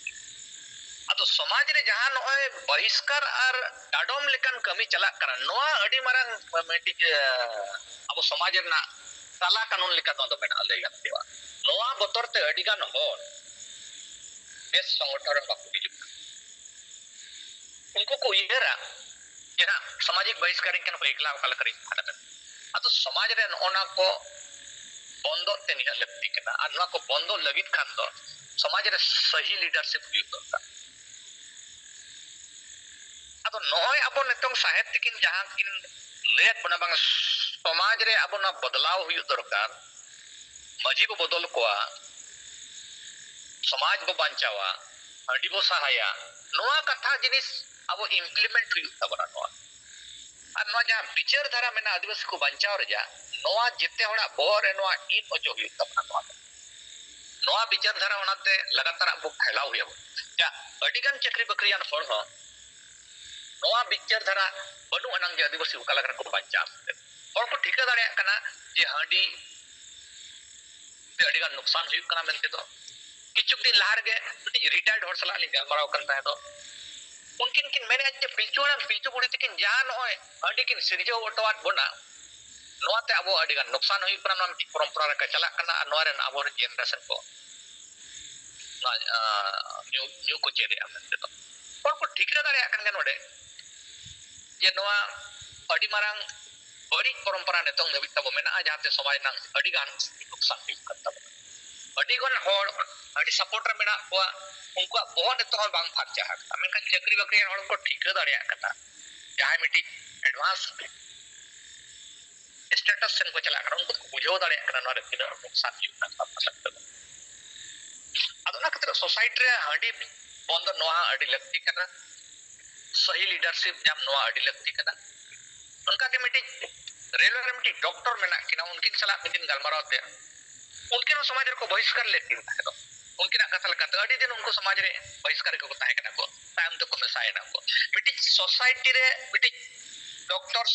ᱟᱫᱚ ᱥᱚᱢᱟᱡᱽ ᱨᱮ ᱡᱟᱦᱟᱸ ᱱᱚᱜᱼᱚᱭ ᱵᱚᱦᱤᱥᱠᱟᱨ ᱟᱨ ᱰᱟᱰᱚᱢ ᱞᱮᱠᱟᱱ ᱠᱟᱹᱢᱤ ᱪᱟᱞᱟᱜ ᱠᱟᱱᱟ, ᱱᱚᱣᱟ ᱟᱹᱰᱤ ᱢᱟᱨᱟᱝ ᱢᱤᱫᱴᱤᱡ, ᱮ, ᱟᱵᱚ ᱥᱚᱢᱟᱡᱽ ᱨᱮᱱᱟᱜ ᱠᱟᱞᱟ ᱠᱟᱹᱱᱩᱱ ᱞᱮᱠᱟ ᱱᱚᱣᱟ ᱫᱚ ᱢᱮᱱᱟᱜᱼᱟ, ᱞᱟᱹᱭ ᱜᱟᱱᱚᱜᱼᱟ᱾ ᱱᱚᱣᱟ ᱵᱚᱛᱚᱨ ᱛᱮ ᱟᱹᱰᱤ ᱜᱟᱱ ᱦᱚᱲ ᱵᱮᱥ ᱥᱚᱝᱜᱚᱴᱷᱚᱱ ᱨᱮ ᱵᱟᱠᱚ ᱦᱤᱡᱩᱜ ᱠᱟᱱᱟ᱾ ᱩᱱᱠᱩ ᱠᱚ ᱩᱭᱦᱟᱹᱨᱟ ᱡᱮ ᱱᱟᱜ ᱥᱟᱢᱟᱡᱤᱠ ᱵᱚᱦᱤᱥᱠᱟᱨᱤᱧ ᱠᱟᱱᱟ ᱠᱚ, ᱮᱠᱞᱟ ᱚᱠᱟ ᱞᱮᱠᱟᱨᱤᱧ ᱯᱷᱟᱰᱟ ᱫᱟᱲᱮᱭᱟᱜᱼᱟ? ᱟᱫᱚ ᱥᱚᱢᱟᱡᱽ ᱨᱮ ᱱᱚᱜᱼᱚ ᱱᱚᱣᱟ ᱠᱚ ᱵᱚᱱᱫᱚᱜ ᱛᱮ ᱱᱤᱦᱟᱹᱛ ᱞᱟᱹᱠᱛᱤ ᱠᱟᱱᱟ᱾ ᱟᱨ ᱱᱚᱣᱟ ᱠᱚ ᱵᱚᱱᱫᱚ ᱞᱟᱹᱜᱤᱫ ᱠᱷᱟᱱ ᱫᱚ ᱥᱚᱢᱟᱡᱽ ᱨᱮ ᱥᱟᱹᱦᱤ leadership ᱦᱩᱭᱩᱜ ᱫᱚᱨᱠᱟᱨ᱾ ᱟᱫᱚ ᱱᱚᱜᱼᱚᱭ ᱟᱵᱚ ᱱᱤᱛᱚᱝ ᱥᱟᱦᱮᱵ ᱛᱤᱠᱤᱱ ᱡᱟᱦᱟᱸ ᱠᱤᱱ ᱞᱟᱹᱭᱟᱫ ᱵᱚᱱᱟ, ᱵᱟᱝ, ᱥᱚᱢᱟᱡᱽ ᱨᱮ ᱟᱵᱚ ᱱᱚᱣᱟ ᱵᱚᱫᱞᱟᱣ ᱦᱩᱭᱩᱜ ᱫᱚᱨᱠᱟᱨ, ᱢᱟᱹᱡᱷᱤ ᱵᱚ ᱵᱚᱫᱚᱞ ᱠᱚᱣᱟ, ᱥᱚᱢᱟᱡᱽ ᱵᱚ ᱵᱟᱧᱪᱟᱣᱟ, ᱦᱟᱺᱰᱤ ᱵᱚ ᱥᱟᱦᱟᱭᱟ, ᱱᱚᱣᱟ ᱠᱟᱛᱷᱟ ᱡᱤᱱᱤᱥ ᱟᱵᱚ implement ᱦᱩᱭᱩᱜ ᱛᱟᱵᱚᱱᱟ᱾ ᱱᱚᱣᱟ ᱟᱨ ᱱᱚᱣᱟ ᱡᱟᱦᱟᱸ ᱵᱤᱪᱟᱹᱨ ᱫᱷᱟᱨᱟ ᱢᱮᱱᱟᱜᱼᱟ ᱟᱹᱫᱤᱵᱟᱹᱥᱤ ᱠᱚ ᱵᱟᱧᱪᱟᱣ ᱨᱮᱭᱟᱜ, ᱱᱚᱣᱟ ᱡᱮᱛᱮ ᱦᱚᱲᱟᱜ ᱵᱚᱦᱚᱜ ᱨᱮ ᱱᱚᱣᱟ ᱤᱱ ᱚᱪᱚ ᱦᱩᱭᱩᱜ ᱛᱟᱵᱚᱱᱟ᱾ ᱱᱚᱣᱟ ᱫᱚ, ᱱᱚᱣᱟ ᱵᱤᱪᱟᱹᱨ ᱫᱷᱟᱨᱟ ᱚᱱᱟᱛᱮ ᱞᱟᱜᱟᱛᱟᱨ ᱟᱵᱚ ᱯᱷᱮᱞᱟᱣ ᱦᱩᱭ ᱟᱵᱚᱱᱟ᱾ ᱡᱟ ᱟᱹᱰᱤᱜᱟᱱ ᱪᱟᱹᱠᱨᱤ ᱵᱟᱹᱠᱨᱤᱭᱟᱱ ᱦᱚᱲ ᱦᱚᱸ ᱱᱚᱣᱟ ᱵᱤᱪᱟᱹᱨ ᱫᱷᱟᱨᱟ ᱵᱟᱹᱱᱩᱜ ᱟᱱᱟᱝ ᱡᱮ ᱟᱹᱫᱤᱵᱟᱹᱥᱤ ᱚᱠᱟ ᱞᱮᱠᱟ ᱨᱮᱠᱚ ᱵᱟᱧᱪᱟᱣ᱾ ᱦᱚᱲ ᱠᱚ ᱴᱷᱤᱠᱟᱹ ᱫᱟᱲᱮᱭᱟᱜ ᱠᱟᱱᱟ ᱡᱮ ᱦᱟᱺᱰᱤ ᱟᱹᱰᱤ ᱜᱟᱱ ᱱᱩᱠᱥᱟᱱ ᱦᱩᱭᱩᱜ ᱠᱟᱱᱟ ᱢᱮᱱᱛᱮ ᱫᱚ᱾ ᱠᱤᱪᱷᱩ ᱫᱤᱱ ᱞᱟᱦᱟ ᱨᱮᱜᱮ ᱢᱤᱫᱴᱤᱡ ᱨᱤᱴᱟᱭᱟᱨᱰ ᱦᱚᱲ ᱥᱟᱞᱟᱜ ᱞᱤᱧ ᱜᱟᱞᱢᱟᱨᱟᱣ ᱠᱟᱱ ᱛᱟᱦᱮᱸ ᱫᱚ, ᱩᱱᱠᱤᱱ ᱠᱤᱱ ᱢᱮᱱᱮᱫᱼᱟ ᱡᱮ ᱯᱤᱞᱪᱩ ᱦᱟᱲᱟᱢ ᱯᱤᱞᱪᱩ ᱵᱩᱲᱦᱤ ᱛᱟᱹᱠᱤᱱ ᱡᱟᱦᱟᱸ ᱱᱚᱜᱼᱚᱭ ᱦᱟᱺᱰᱤ ᱠᱤᱱ ᱥᱤᱨᱡᱟᱹᱣ ᱦᱚᱴᱚᱣᱟᱫ ᱵᱚᱱᱟ, ᱱᱚᱣᱟᱛᱮ ᱟᱵᱚ ᱟᱹᱰᱤ ᱜᱟᱱ ᱱᱩᱠᱥᱟᱱ ᱦᱩᱭᱩᱜ ᱠᱟᱱᱟ, ᱱᱚᱣᱟ ᱢᱤᱫᱴᱤᱡ ᱯᱚᱨᱚᱢᱯᱚᱨᱟ ᱞᱮᱠᱟ ᱪᱟᱞᱟᱜ ᱠᱟᱱᱟ ᱟᱨ ᱱᱚᱣᱟ ᱨᱮᱱ ᱟᱵᱚᱨᱮᱱ ᱡᱮᱱᱟᱨᱮᱥᱚᱱ ᱠᱚ ᱱᱚᱣᱟ, ᱟᱸ, ᱧᱩ, ᱧᱩ ᱠᱚ ᱪᱮᱫᱮᱜᱼᱟ ᱢᱮᱱᱛᱮ ᱫᱚ᱾ ᱦᱚᱲ ᱠᱚ ᱴᱷᱤᱠᱟᱹ ᱫᱟᱲᱮᱭᱟᱜ ᱠᱟᱱ ᱜᱮᱭᱟ ᱱᱚᱰᱮ ᱡᱮ ᱱᱚᱣᱟ ᱟᱹᱰᱤ ᱢᱟᱨᱟᱝ ᱵᱟᱹᱲᱤᱡ ᱯᱚᱨᱚᱢᱯᱚᱨᱟ ᱱᱤᱛᱚᱝ ᱫᱷᱟᱹᱵᱤᱡ ᱛᱟᱵᱚ ᱢᱮᱱᱟᱜᱼᱟ, ᱡᱟᱦᱟᱸᱛᱮ ᱥᱚᱢᱟᱡᱽ ᱨᱮᱱᱟᱜ ᱟᱹᱰᱤ ᱜᱟᱱ ᱱᱩᱠᱥᱟᱱ ᱦᱩᱭᱩᱜ ᱠᱟᱱ ᱛᱟᱵᱚᱱᱟ᱾ ᱟᱹᱰᱤ ᱜᱟᱱ ᱦᱚᱲ ᱟᱹᱰᱤ ᱥᱟᱯᱳᱨᱴ ᱨᱮ ᱢᱮᱱᱟᱜ ᱠᱚᱣᱟ, ᱩᱱᱠᱩᱣᱟᱜ ᱵᱚᱦᱚᱜ ᱱᱤᱛᱚᱜ ᱦᱚᱸ ᱵᱟᱝ ᱯᱷᱟᱨᱪᱟ ᱟᱠᱟᱱᱟ, ᱢᱮᱱᱠᱷᱟᱱ ᱪᱟᱹᱠᱨᱤ ᱵᱟᱹᱠᱨᱤ ᱨᱮᱱ ᱦᱚᱲ ᱠᱚ ᱴᱷᱤᱠᱟᱹ ᱫᱟᱲᱮᱭᱟᱜ ᱠᱟᱱᱟ ᱡᱟᱦᱟᱸᱭ ᱢᱤᱫᱴᱤᱡ ᱮᱰᱵᱷᱟᱱᱥ ᱥᱴᱮᱴᱟᱥ ᱥᱮᱱ ᱠᱚ ᱪᱟᱞᱟᱜ ᱠᱟᱱᱟ, ᱩᱱᱠᱩ ᱫᱚᱠᱚ ᱵᱩᱡᱷᱟᱹᱣ ᱫᱟᱲᱮᱭᱟᱜ ᱠᱟᱱᱟ ᱱᱚᱣᱟ ᱨᱮ ᱛᱤᱱᱟᱹᱜ ᱱᱩᱠᱥᱟᱱ ᱦᱩᱭᱩᱜ ᱠᱟᱱᱟ ᱥᱟᱱᱛᱟᱲ ᱥᱟᱶᱛᱟ ᱨᱮ᱾ ᱟᱫᱚ ᱚᱱᱟ ᱠᱷᱟᱹᱛᱤᱨ ᱥᱳᱥᱟᱭᱴᱤ ᱨᱮ ᱦᱟᱺᱰᱤ ᱵᱚᱱᱫᱚ ᱱᱚᱣᱟ ᱟᱹᱰᱤ ᱞᱟᱹᱠᱛᱤ ᱠᱟᱱᱟ, ᱥᱟᱹᱦᱤ ᱞᱤᱰᱟᱨᱥᱤᱯ ᱧᱟᱢ ᱱᱚᱣᱟ ᱟᱹᱰᱤ ᱞᱟᱹᱠᱛᱤ ᱠᱟᱱᱟ᱾ ᱚᱱᱠᱟᱜᱮ ᱢᱤᱫᱴᱤᱡ ᱨᱮᱞᱣᱮ ᱨᱮ ᱢᱤᱫᱴᱤᱡ ᱰᱚᱠᱴᱚᱨ ᱢᱮᱱᱟᱜ ᱠᱤᱱᱟ, ᱩᱱᱠᱤᱱ ᱥᱟᱞᱟᱜ ᱢᱤᱫ ᱫᱤᱱ ᱜᱟᱞᱢᱟᱨᱟᱣ ᱛᱮ ᱩᱱᱠᱤᱱ ᱦᱚᱸ ᱥᱚᱢᱟᱡᱽ ᱨᱮᱠᱚ ᱵᱚᱦᱤᱥᱠᱟᱨ ᱞᱮᱫ ᱠᱤᱱ ᱛᱟᱦᱮᱸ ᱫᱚ᱾ ᱩᱱᱠᱤᱱᱟᱜ ᱠᱟᱛᱷᱟ ᱞᱮᱠᱟᱛᱮ ᱟᱹᱰᱤ ᱫᱤᱱ ᱩᱱᱠᱩ ᱥᱚᱢᱟᱡᱽ ᱨᱮ ᱵᱚᱦᱤᱥᱠᱟᱨ ᱨᱮᱜᱮ ᱠᱚ ᱛᱟᱦᱮᱸ ᱠᱟᱱᱟ ᱠᱚ, ᱛᱟᱭᱚᱢ ᱛᱮᱠᱚ ᱢᱮᱥᱟᱭᱮᱱᱟ ᱠᱚ᱾ ᱢᱤᱫᱴᱤᱡ ᱥᱳᱥᱟᱭᱴᱤ ᱨᱮ ᱢᱤᱫᱴᱤᱡ ᱰᱚᱠᱴᱚᱨ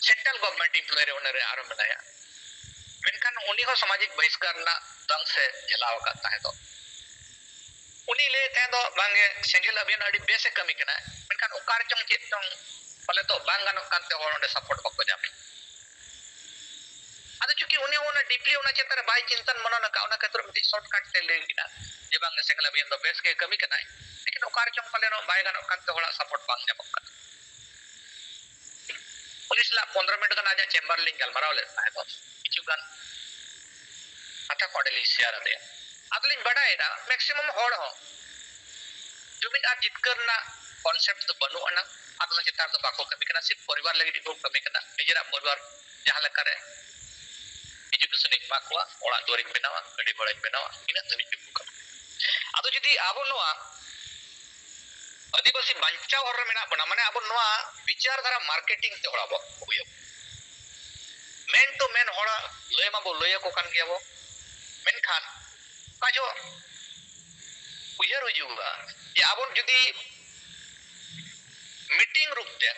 ᱥᱮᱱᱴᱨᱟᱞ ᱜᱚᱵᱷᱚᱨᱱᱢᱮᱱᱴ ᱮᱢᱯᱞᱚᱭ ᱨᱮ ᱚᱱᱟ ᱨᱮ ᱟᱨᱚ ᱢᱮᱱᱟᱭᱟ, ᱢᱮᱱᱠᱷᱟᱱ ᱩᱱᱤ ᱦᱚᱸ ᱥᱟᱢᱟᱡᱤᱠ ᱵᱚᱦᱤᱥᱠᱟᱨ ᱨᱮᱱᱟᱜ ᱫᱟᱝ ᱥᱮ ᱡᱷᱮᱞᱟᱣ ᱟᱠᱟᱫ ᱛᱟᱦᱮᱸ ᱫᱚ᱾ ᱩᱱᱤ ᱞᱟᱹᱭᱮᱫ ᱛᱟᱦᱮᱸ ᱫᱚ ᱵᱟᱝᱜᱮ ᱥᱮᱸᱜᱮᱞ ᱚᱵᱷᱤᱭᱟᱱ ᱟᱹᱰᱤ ᱵᱮᱥ ᱮ ᱠᱟᱹᱢᱤ ᱠᱟᱱᱟ, ᱢᱮᱱᱠᱷᱟᱱ ᱚᱠᱟ ᱨᱮᱪᱚᱝ ᱪᱮᱫ ᱪᱚᱝ ᱯᱟᱞᱮ ᱛᱚ ᱵᱟᱝ ᱜᱟᱱᱚᱜ ᱠᱟᱱᱛᱮ ᱦᱚᱲ ᱚᱸᱰᱮ ᱥᱟᱯᱳᱨᱴ ᱵᱟᱠᱚ ᱧᱟᱢ᱾ ᱟᱫᱚ ᱪᱩᱸᱠᱤ ᱩᱱᱤ ᱦᱚᱸ ᱚᱱᱟ ᱰᱤᱯᱞᱤ ᱚᱱᱟ ᱪᱮᱛᱟᱱ ᱨᱮ ᱵᱟᱭ ᱪᱤᱱᱛᱟᱹᱱ ᱢᱚᱱᱚᱱ ᱟᱠᱟᱫ, ᱚᱱᱟ ᱠᱷᱟᱹᱛᱤᱨ ᱢᱤᱫᱴᱤᱡ ᱥᱚᱨᱴᱠᱟᱴ ᱛᱮ ᱞᱟᱹᱭ ᱠᱮᱫᱟ ᱡᱮ ᱵᱟᱝ ᱥᱮᱸᱜᱮᱞ ᱚᱵᱷᱤᱭᱟᱱ ᱫᱚ ᱵᱮᱥ ᱜᱮ ᱠᱟᱹᱢᱤ ᱠᱟᱱᱟᱭ, ᱞᱮᱠᱤᱱ ᱚᱠᱟ ᱨᱮᱪᱚᱝ ᱯᱟᱞᱮ ᱱᱚᱣᱟ ᱵᱟᱭ ᱜᱟᱱᱚᱜ ᱠᱟᱱᱛᱮ ᱦᱚᱲᱟᱜ ᱥᱟᱯᱳᱨᱴ ᱵᱟᱝ ᱧᱟᱢᱚᱜ ᱠᱟᱱᱟ᱾ ᱩᱱᱤ ᱥᱟᱞᱟᱜ ᱯᱚᱱᱫᱽᱨᱚ ᱢᱤᱱᱤᱴ ᱜᱟᱱ ᱟᱡᱟᱜ ᱪᱮᱢᱵᱟᱨ ᱨᱮᱞᱤᱧ ᱜᱟᱞᱢᱟᱨᱟᱣ ᱞᱮᱫ ᱛᱟᱦᱮᱸ ᱫᱚ, ᱠᱤᱪᱷᱩ ᱜᱟᱱ ᱠᱟᱛᱷᱟ ᱠᱚ ᱚᱸᱰᱮ ᱞᱤᱧ ᱥᱮᱭᱟᱨ ᱟᱫᱮᱭᱟ᱾ ᱟᱫᱚᱞᱤᱧ ᱵᱟᱰᱟᱭᱮᱱᱟ ᱢᱮᱠᱥᱤᱢᱟᱢ ᱦᱚᱲ ᱦᱚᱸ ᱡᱩᱢᱤᱫ ᱟᱨ ᱡᱤᱛᱠᱟᱹᱨ ᱨᱮᱱᱟᱜ ᱠᱚᱱᱥᱮᱯᱴ ᱫᱚ ᱵᱟᱹᱱᱩᱜ ᱟᱱᱟ᱾ ᱟᱨ ᱚᱱᱟ ᱪᱮᱛᱟᱱ ᱨᱮᱫᱚ ᱵᱟᱠᱚ ᱠᱟᱹᱢᱤ ᱠᱟᱱᱟ, ᱥᱤᱨᱯ ᱯᱚᱨᱤᱵᱟᱨ ᱞᱟᱹᱜᱤᱫ ᱜᱮᱠᱚ ᱠᱟᱹᱢᱤ ᱠᱟᱱᱟ, ᱱᱤᱡᱮᱨᱟᱜ ᱯᱚᱨᱤᱵᱟᱨ ᱡᱟᱦᱟᱸ ᱞᱮᱠᱟᱨᱮ ᱮᱰᱩᱠᱮᱥᱚᱱ ᱤᱧ ᱮᱢᱟ ᱠᱚᱣᱟ, ᱚᱲᱟᱜ ᱫᱩᱣᱟᱹᱨᱤᱧ ᱵᱮᱱᱟᱣᱟ, ᱜᱟᱹᱰᱤ ᱜᱷᱚᱲᱟᱧ ᱵᱮᱱᱟᱣᱟ, ᱤᱱᱟᱹᱜ ᱫᱷᱟᱹᱵᱤᱡ ᱜᱮᱠᱚ ᱠᱟᱹᱢᱤ᱾ ᱟᱫᱚ ᱡᱩᱫᱤ ᱟᱵᱚ ᱱᱚᱣᱟ ᱟᱹᱫᱤᱵᱟᱹᱥᱤ ᱵᱟᱧᱪᱟᱣ ᱦᱚᱨ ᱨᱮ ᱢᱮᱱᱟᱜ ᱵᱚᱱᱟ, ᱢᱟᱱᱮ ᱟᱵᱚ ᱱᱚᱣᱟ ᱵᱤᱪᱟᱨ ᱫᱷᱟᱨᱟ ᱢᱟᱨᱠᱮᱴᱤᱝ ᱛᱮ ᱦᱚᱲ ᱟᱵᱚ ᱦᱩᱭ ᱟᱵᱚ᱾ ᱢᱮᱱ ᱴᱩ ᱢᱮᱱ ᱦᱚᱲ ᱞᱟᱹᱭ ᱢᱟᱵᱚ ᱞᱟᱹᱭ ᱟᱠᱚ ᱠᱟᱱ ᱜᱮᱭᱟᱵᱚ, ᱢᱮᱱᱠᱷᱟᱱ ᱚᱠᱟ ᱡᱚᱦᱚᱜ ᱩᱭᱦᱟᱹᱨ ᱦᱤᱡᱩᱜᱼᱟ ᱡᱮ ᱟᱵᱚ ᱡᱩᱫᱤ ᱢᱤᱴᱤᱝ ᱨᱩᱯ ᱛᱮ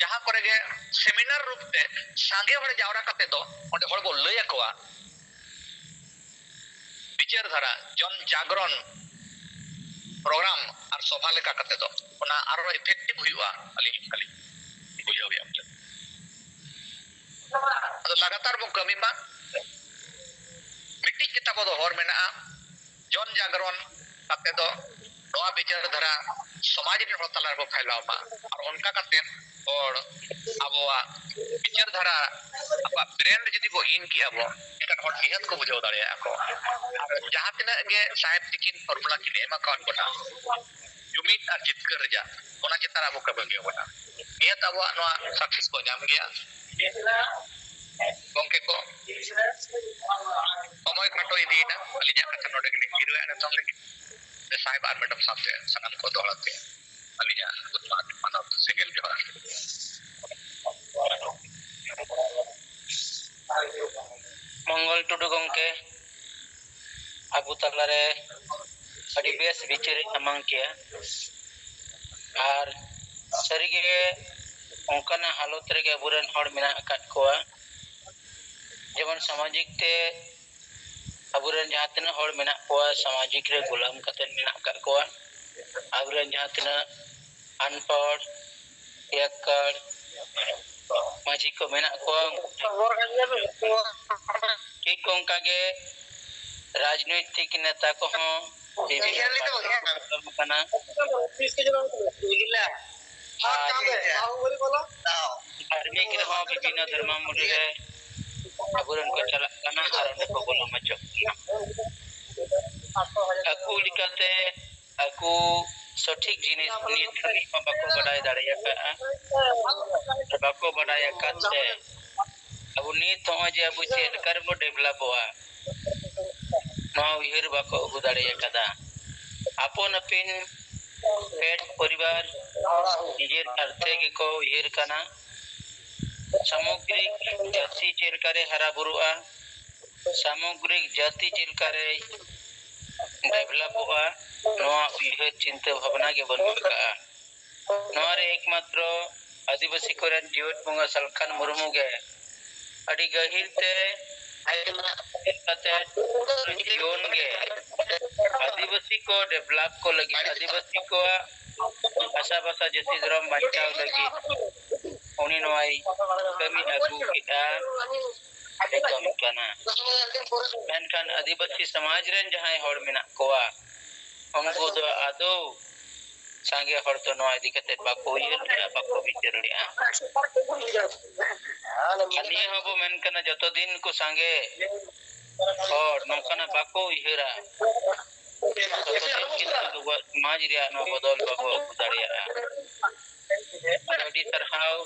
ᱡᱟᱦᱟᱸ ᱠᱚᱨᱮ ᱜᱮ ᱥᱮᱢᱤᱱᱟᱨ ᱨᱩᱯ ᱛᱮ ᱥᱟᱸᱜᱮ ᱦᱚᱲ ᱡᱟᱣᱨᱟ ᱠᱟᱛᱮ ᱫᱚ ᱚᱸᱰᱮ ᱦᱚᱲ ᱵᱚ ᱞᱟᱹᱭ ᱟᱠᱚᱣᱟ, ᱵᱤᱪᱟᱹᱨ ᱫᱷᱟᱨᱟ ᱡᱚᱱ ᱡᱟᱜᱽᱨᱚᱱ ᱯᱨᱳᱜᱨᱟᱢ ᱟᱨ ᱥᱚᱵᱷᱟ ᱞᱮᱠᱟ ᱠᱟᱛᱮ ᱫᱚ ᱚᱱᱟ ᱟᱨᱚ ᱤᱯᱷᱮᱠᱴᱤᱵᱷ ᱦᱩᱭᱩᱜᱼᱟ᱾ ᱟᱹᱞᱤᱧ ᱠᱷᱟᱹᱞᱤ ᱵᱩᱡᱷᱟᱹᱣ ᱜᱮᱭᱟ᱾ ᱟᱫᱚ ᱞᱟᱜᱟᱛᱟᱨ ᱵᱚ ᱠᱟᱹᱢᱤ ᱢᱟ, ᱢᱤᱫᱴᱤᱡ ᱜᱮ ᱛᱟᱵᱚ ᱫᱚ ᱦᱚᱨ ᱢᱮᱱᱟᱜᱼᱟ, ᱡᱚᱱ ᱡᱟᱜᱽᱨᱚᱱ ᱠᱟᱛᱮ ᱫᱚ ᱱᱚᱣᱟ ᱵᱤᱪᱟᱹᱨ ᱫᱷᱟᱨᱟ ᱥᱚᱢᱟᱡᱽ ᱨᱮᱱ ᱦᱚᱲ ᱛᱟᱞᱟ ᱨᱮᱵᱚ ᱯᱷᱟᱭᱞᱟᱣ ᱢᱟ᱾ ᱟᱨ ᱚᱱᱠᱟ ᱠᱟᱛᱮ ᱦᱚᱲ ᱟᱵᱚᱣᱟᱜ ᱵᱤᱪᱟᱹᱨ ᱫᱷᱟᱨᱟ ᱟᱵᱚᱣᱟᱜ ᱵᱨᱮᱱ ᱨᱮ ᱡᱩᱫᱤ ᱵᱚ ᱤᱱ ᱠᱮᱜᱼᱟ ᱵᱚ, ᱮᱱᱠᱷᱟᱱ ᱦᱚᱲ ᱱᱤᱦᱟᱹᱛ ᱠᱚ ᱵᱩᱡᱷᱟᱹᱣ ᱫᱟᱲᱮᱭᱟᱜᱼᱟ ᱠᱚ᱾ ᱟᱨ ᱡᱟᱦᱟᱸ ᱛᱤᱱᱟᱹᱜ ᱜᱮ ᱥᱟᱦᱮᱵᱽ ᱛᱤᱠᱤᱱ ᱯᱷᱚᱨᱢᱩᱞᱟ ᱠᱤᱱ ᱮᱢ ᱟᱠᱟᱫ ᱵᱚᱱᱟ, ᱡᱩᱢᱤᱫ ᱟᱨ ᱡᱤᱛᱠᱟᱹᱨ ᱨᱮᱭᱟᱜ, ᱚᱱᱟ ᱪᱮᱛᱟᱱ ᱨᱮ ᱟᱵᱚ ᱠᱟᱹᱢᱤ ᱦᱩᱭᱩᱜ ᱵᱚᱱᱟ᱾ ᱱᱤᱦᱟᱹᱛ ᱟᱵᱚᱣᱟᱜ ᱱᱚᱣᱟ ᱥᱟᱠᱥᱮᱥ ᱵᱚ ᱧᱟᱢ ᱜᱮᱭᱟ᱾ ᱜᱚᱢᱠᱮ ᱠᱚ, ᱥᱚᱢᱚᱭ ᱠᱷᱟᱴᱚ ᱤᱫᱤᱭᱮᱱᱟ, ᱟᱹᱞᱤᱧᱟᱜ ᱠᱟᱛᱷᱟ ᱱᱚᱰᱮ ᱜᱮᱞᱤᱧ ᱡᱤᱨᱟᱹᱣᱮᱫᱼᱟ ᱱᱤᱛᱚᱝ ᱞᱟᱹᱜᱤᱫ᱾ ᱥᱟᱦᱮᱵᱽ ᱟᱨ ᱢᱮᱰᱟᱢ ᱥᱟᱶᱛᱮ ᱥᱟᱱᱟᱢ ᱠᱚ ᱫᱚᱦᱲᱟ ᱛᱮ ᱟᱹᱞᱤᱧᱟᱜ ᱜᱩᱰ ᱢᱚᱨᱱᱤᱝ ᱢᱟᱱᱟᱣ ᱥᱮᱸᱜᱮᱞ ᱡᱚᱦᱟᱨ᱾ ᱢᱚᱝᱜᱚᱞ ᱴᱩᱰᱩ ᱜᱚᱢᱠᱮ ᱟᱵᱚ ᱛᱟᱞᱟᱨᱮ ᱟᱹᱰᱤ ᱵᱮᱥ ᱵᱤᱪᱟᱹᱨᱮ ᱥᱟᱢᱟᱝ ᱠᱮᱜᱼᱟ᱾ ᱟᱨ ᱥᱟᱹᱨᱤᱜᱮ ᱚᱱᱠᱟᱱᱟᱜ ᱦᱟᱞᱚᱛ ᱨᱮᱜᱮ ᱟᱵᱚᱨᱮᱱ ᱦᱚᱲ ᱢᱮᱱᱟᱜ ᱟᱠᱟᱫ ᱠᱚᱣᱟ, ᱡᱮᱢᱚᱱ ᱥᱟᱢᱟᱡᱤᱠ ᱛᱮ ᱟᱵᱚᱨᱮᱱ ᱡᱟᱦᱟᱸ ᱛᱤᱱᱟᱹᱜ ᱦᱚᱲ ᱢᱮᱱᱟᱜ ᱠᱚᱣᱟ, ᱥᱟᱢᱟᱡᱤᱠ ᱨᱮ ᱜᱩᱞᱟᱢ ᱠᱟᱛᱮ ᱢᱮᱱᱟᱜ ᱟᱠᱟᱫ ᱠᱚᱣᱟ᱾ ᱟᱵᱚᱨᱮᱱ ᱡᱟᱦᱟᱸ ᱛᱤᱱᱟᱹᱜ ᱟᱱᱯᱚᱲ, ᱯᱤᱭᱟᱠᱠᱟᱲ, ᱢᱟᱹᱡᱷᱤ ᱠᱚ ᱢᱮᱱᱟᱜ ᱠᱚᱣᱟ, ᱴᱷᱤᱠ ᱚᱱᱠᱟ ᱜᱮ ᱨᱟᱡᱽᱱᱳᱭᱛᱤᱠ ᱱᱮᱛᱟ ᱠᱚᱦᱚᱸ ᱵᱤᱵᱷᱤᱱᱱᱚ ᱯᱟᱦᱴᱟ ᱠᱚ ᱠᱟᱱᱟ᱾ ᱟᱨ ᱫᱷᱟᱨᱢᱤᱠ ᱨᱮᱦᱚᱸ ᱵᱤᱵᱷᱤᱱᱱᱚ ᱫᱷᱚᱨᱢᱟᱵᱚᱞᱤ ᱨᱮ ᱟᱵᱚᱨᱮᱱ ᱠᱚ ᱪᱟᱞᱟᱜ ᱠᱟᱱᱟ ᱟᱨ ᱚᱸᱰᱮ ᱠᱚ ᱵᱚᱞᱚ ᱦᱚᱪᱚᱜ ᱠᱟᱱᱟ᱾ ᱟᱠᱚ ᱞᱮᱠᱟᱛᱮ ᱟᱠᱚ ᱥᱚᱴᱷᱤᱠ ᱡᱤᱱᱤᱥ ᱱᱤᱛ ᱫᱷᱟᱹᱵᱤᱡ ᱦᱚᱸ ᱵᱟᱠᱚ ᱵᱟᱰᱟᱭ ᱫᱟᱲᱮ ᱟᱠᱟᱫᱼᱟ᱾ ᱵᱟᱠᱚ ᱵᱟᱰᱟᱭ ᱟᱠᱟᱫ ᱛᱮ ᱟᱵᱚ ᱱᱤᱛ ᱱᱚᱜᱼᱚᱭ ᱡᱮ ᱟᱵᱚ ᱪᱮᱫ ᱞᱮᱠᱟ ᱨᱮᱵᱚ ᱰᱮᱵᱷᱞᱚᱯᱚᱜᱼᱟ, ᱱᱚᱣᱟ ᱩᱭᱦᱟᱹᱨ ᱵᱟᱠᱚ ᱟᱹᱜᱩ ᱫᱟᱲᱮ ᱟᱠᱟᱫᱟ᱾ ᱟᱯᱟᱱ ᱟᱹᱯᱤᱱ ᱯᱮᱴ ᱯᱚᱨᱤᱵᱟᱨ ᱱᱤᱡᱮᱨ ᱥᱟᱨᱛᱷᱮ ᱜᱮᱠᱚ ᱩᱭᱦᱟᱹᱨ ᱠᱟᱱᱟ᱾ ᱥᱟᱢᱚᱜᱽᱨᱤᱠ ᱡᱟᱹᱛᱤ ᱪᱮᱫ ᱞᱮᱠᱟᱨᱮ ᱦᱟᱨᱟ ᱵᱩᱨᱩᱜᱼᱟ, ᱥᱟᱢᱚᱜᱽᱨᱤᱠ ᱡᱟᱹᱛᱤ ᱪᱮᱫ ᱞᱮᱠᱟᱨᱮ ᱰᱮᱵᱷᱞᱚᱯᱚᱜᱼᱟ, ᱱᱚᱣᱟ ᱩᱭᱦᱟᱹᱨ ᱪᱤᱱᱛᱟᱹ ᱵᱷᱟᱵᱽᱱᱟ ᱜᱮ ᱵᱟᱹᱱᱩᱜ ᱟᱠᱟᱫᱼᱟ᱾ ᱱᱚᱣᱟ ᱨᱮ ᱮᱠᱢᱟᱛᱨᱚ ᱟᱹᱫᱤᱵᱟᱹᱥᱤ ᱠᱚᱨᱮᱱ ᱡᱤᱣᱮᱫ ᱵᱚᱸᱜᱟ ᱥᱟᱞᱠᱷᱟᱱ ᱢᱩᱨᱢᱩ ᱜᱮ ᱟᱹᱰᱤ ᱜᱟᱹᱦᱤᱨ ᱛᱮ ᱠᱟᱛᱮ ᱡᱤᱭᱚᱱ ᱜᱮ ᱟᱹᱫᱤᱵᱟᱹᱥᱤ ᱠᱚ ᱰᱮᱵᱷᱞᱚᱯ ᱠᱚ ᱞᱟᱹᱜᱤᱫ, ᱟᱹᱫᱤᱵᱟᱹᱥᱤ ᱠᱚᱣᱟᱜ ᱵᱷᱟᱥᱟ ᱵᱷᱟᱥᱟ ᱡᱟᱹᱛᱤ ᱫᱷᱚᱨᱚᱢ ᱵᱟᱧᱪᱟᱣ ᱞᱟᱹᱜᱤᱫ ᱩᱱᱤ ᱱᱚᱣᱟᱭ ᱠᱟᱹᱢᱤ ᱟᱹᱜᱩ ᱠᱮᱫᱼᱟ᱾ ᱮᱛᱚᱢ ᱠᱟᱱᱟ᱾ ᱢᱮᱱᱠᱷᱟᱱ ᱟᱹᱫᱤᱵᱟᱹᱥᱤ ᱥᱚᱢᱟᱡᱽ ᱨᱮᱱ ᱡᱟᱦᱟᱸᱭ ᱦᱚᱲ ᱢᱮᱱᱟᱜ ᱠᱚᱣᱟ, ᱩᱱᱠᱩ ᱫᱚ ᱟᱫᱚ ᱥᱟᱸᱜᱮ ᱦᱚᱲ ᱫᱚ ᱱᱚᱣᱟ ᱤᱫᱤ ᱠᱟᱛᱮ ᱵᱟᱠᱚ ᱩᱭᱦᱟᱹᱨ ᱞᱮᱫᱼᱟ, ᱵᱟᱠᱚ ᱵᱤᱪᱟᱹᱨ ᱞᱮᱫᱼᱟ᱾ ᱟᱨ ᱱᱤᱭᱟᱹ ᱦᱚᱸᱵᱚ ᱢᱮᱱ ᱠᱟᱱᱟ, ᱡᱚᱛᱚ ᱫᱤᱱ ᱠᱚ ᱥᱟᱸᱜᱮ ᱦᱚᱲ ᱱᱚᱝᱠᱟᱱᱟᱜ ᱵᱟᱠᱚ ᱩᱭᱦᱟᱹᱨᱟ, ᱛᱚᱛᱚ ᱫᱤᱱ ᱠᱤᱱᱛᱩ ᱟᱵᱚᱣᱟᱜ ᱥᱚᱢᱟᱡᱽ ᱨᱮᱭᱟᱜ ᱱᱚᱣᱟ ᱵᱚᱫᱚᱞ ᱵᱟᱵᱚ ᱟᱹᱜᱩ ᱫᱟᱲᱮᱭᱟᱜᱼᱟ᱾ ᱟᱹᱰᱤ ᱥᱟᱨᱦᱟᱣ᱾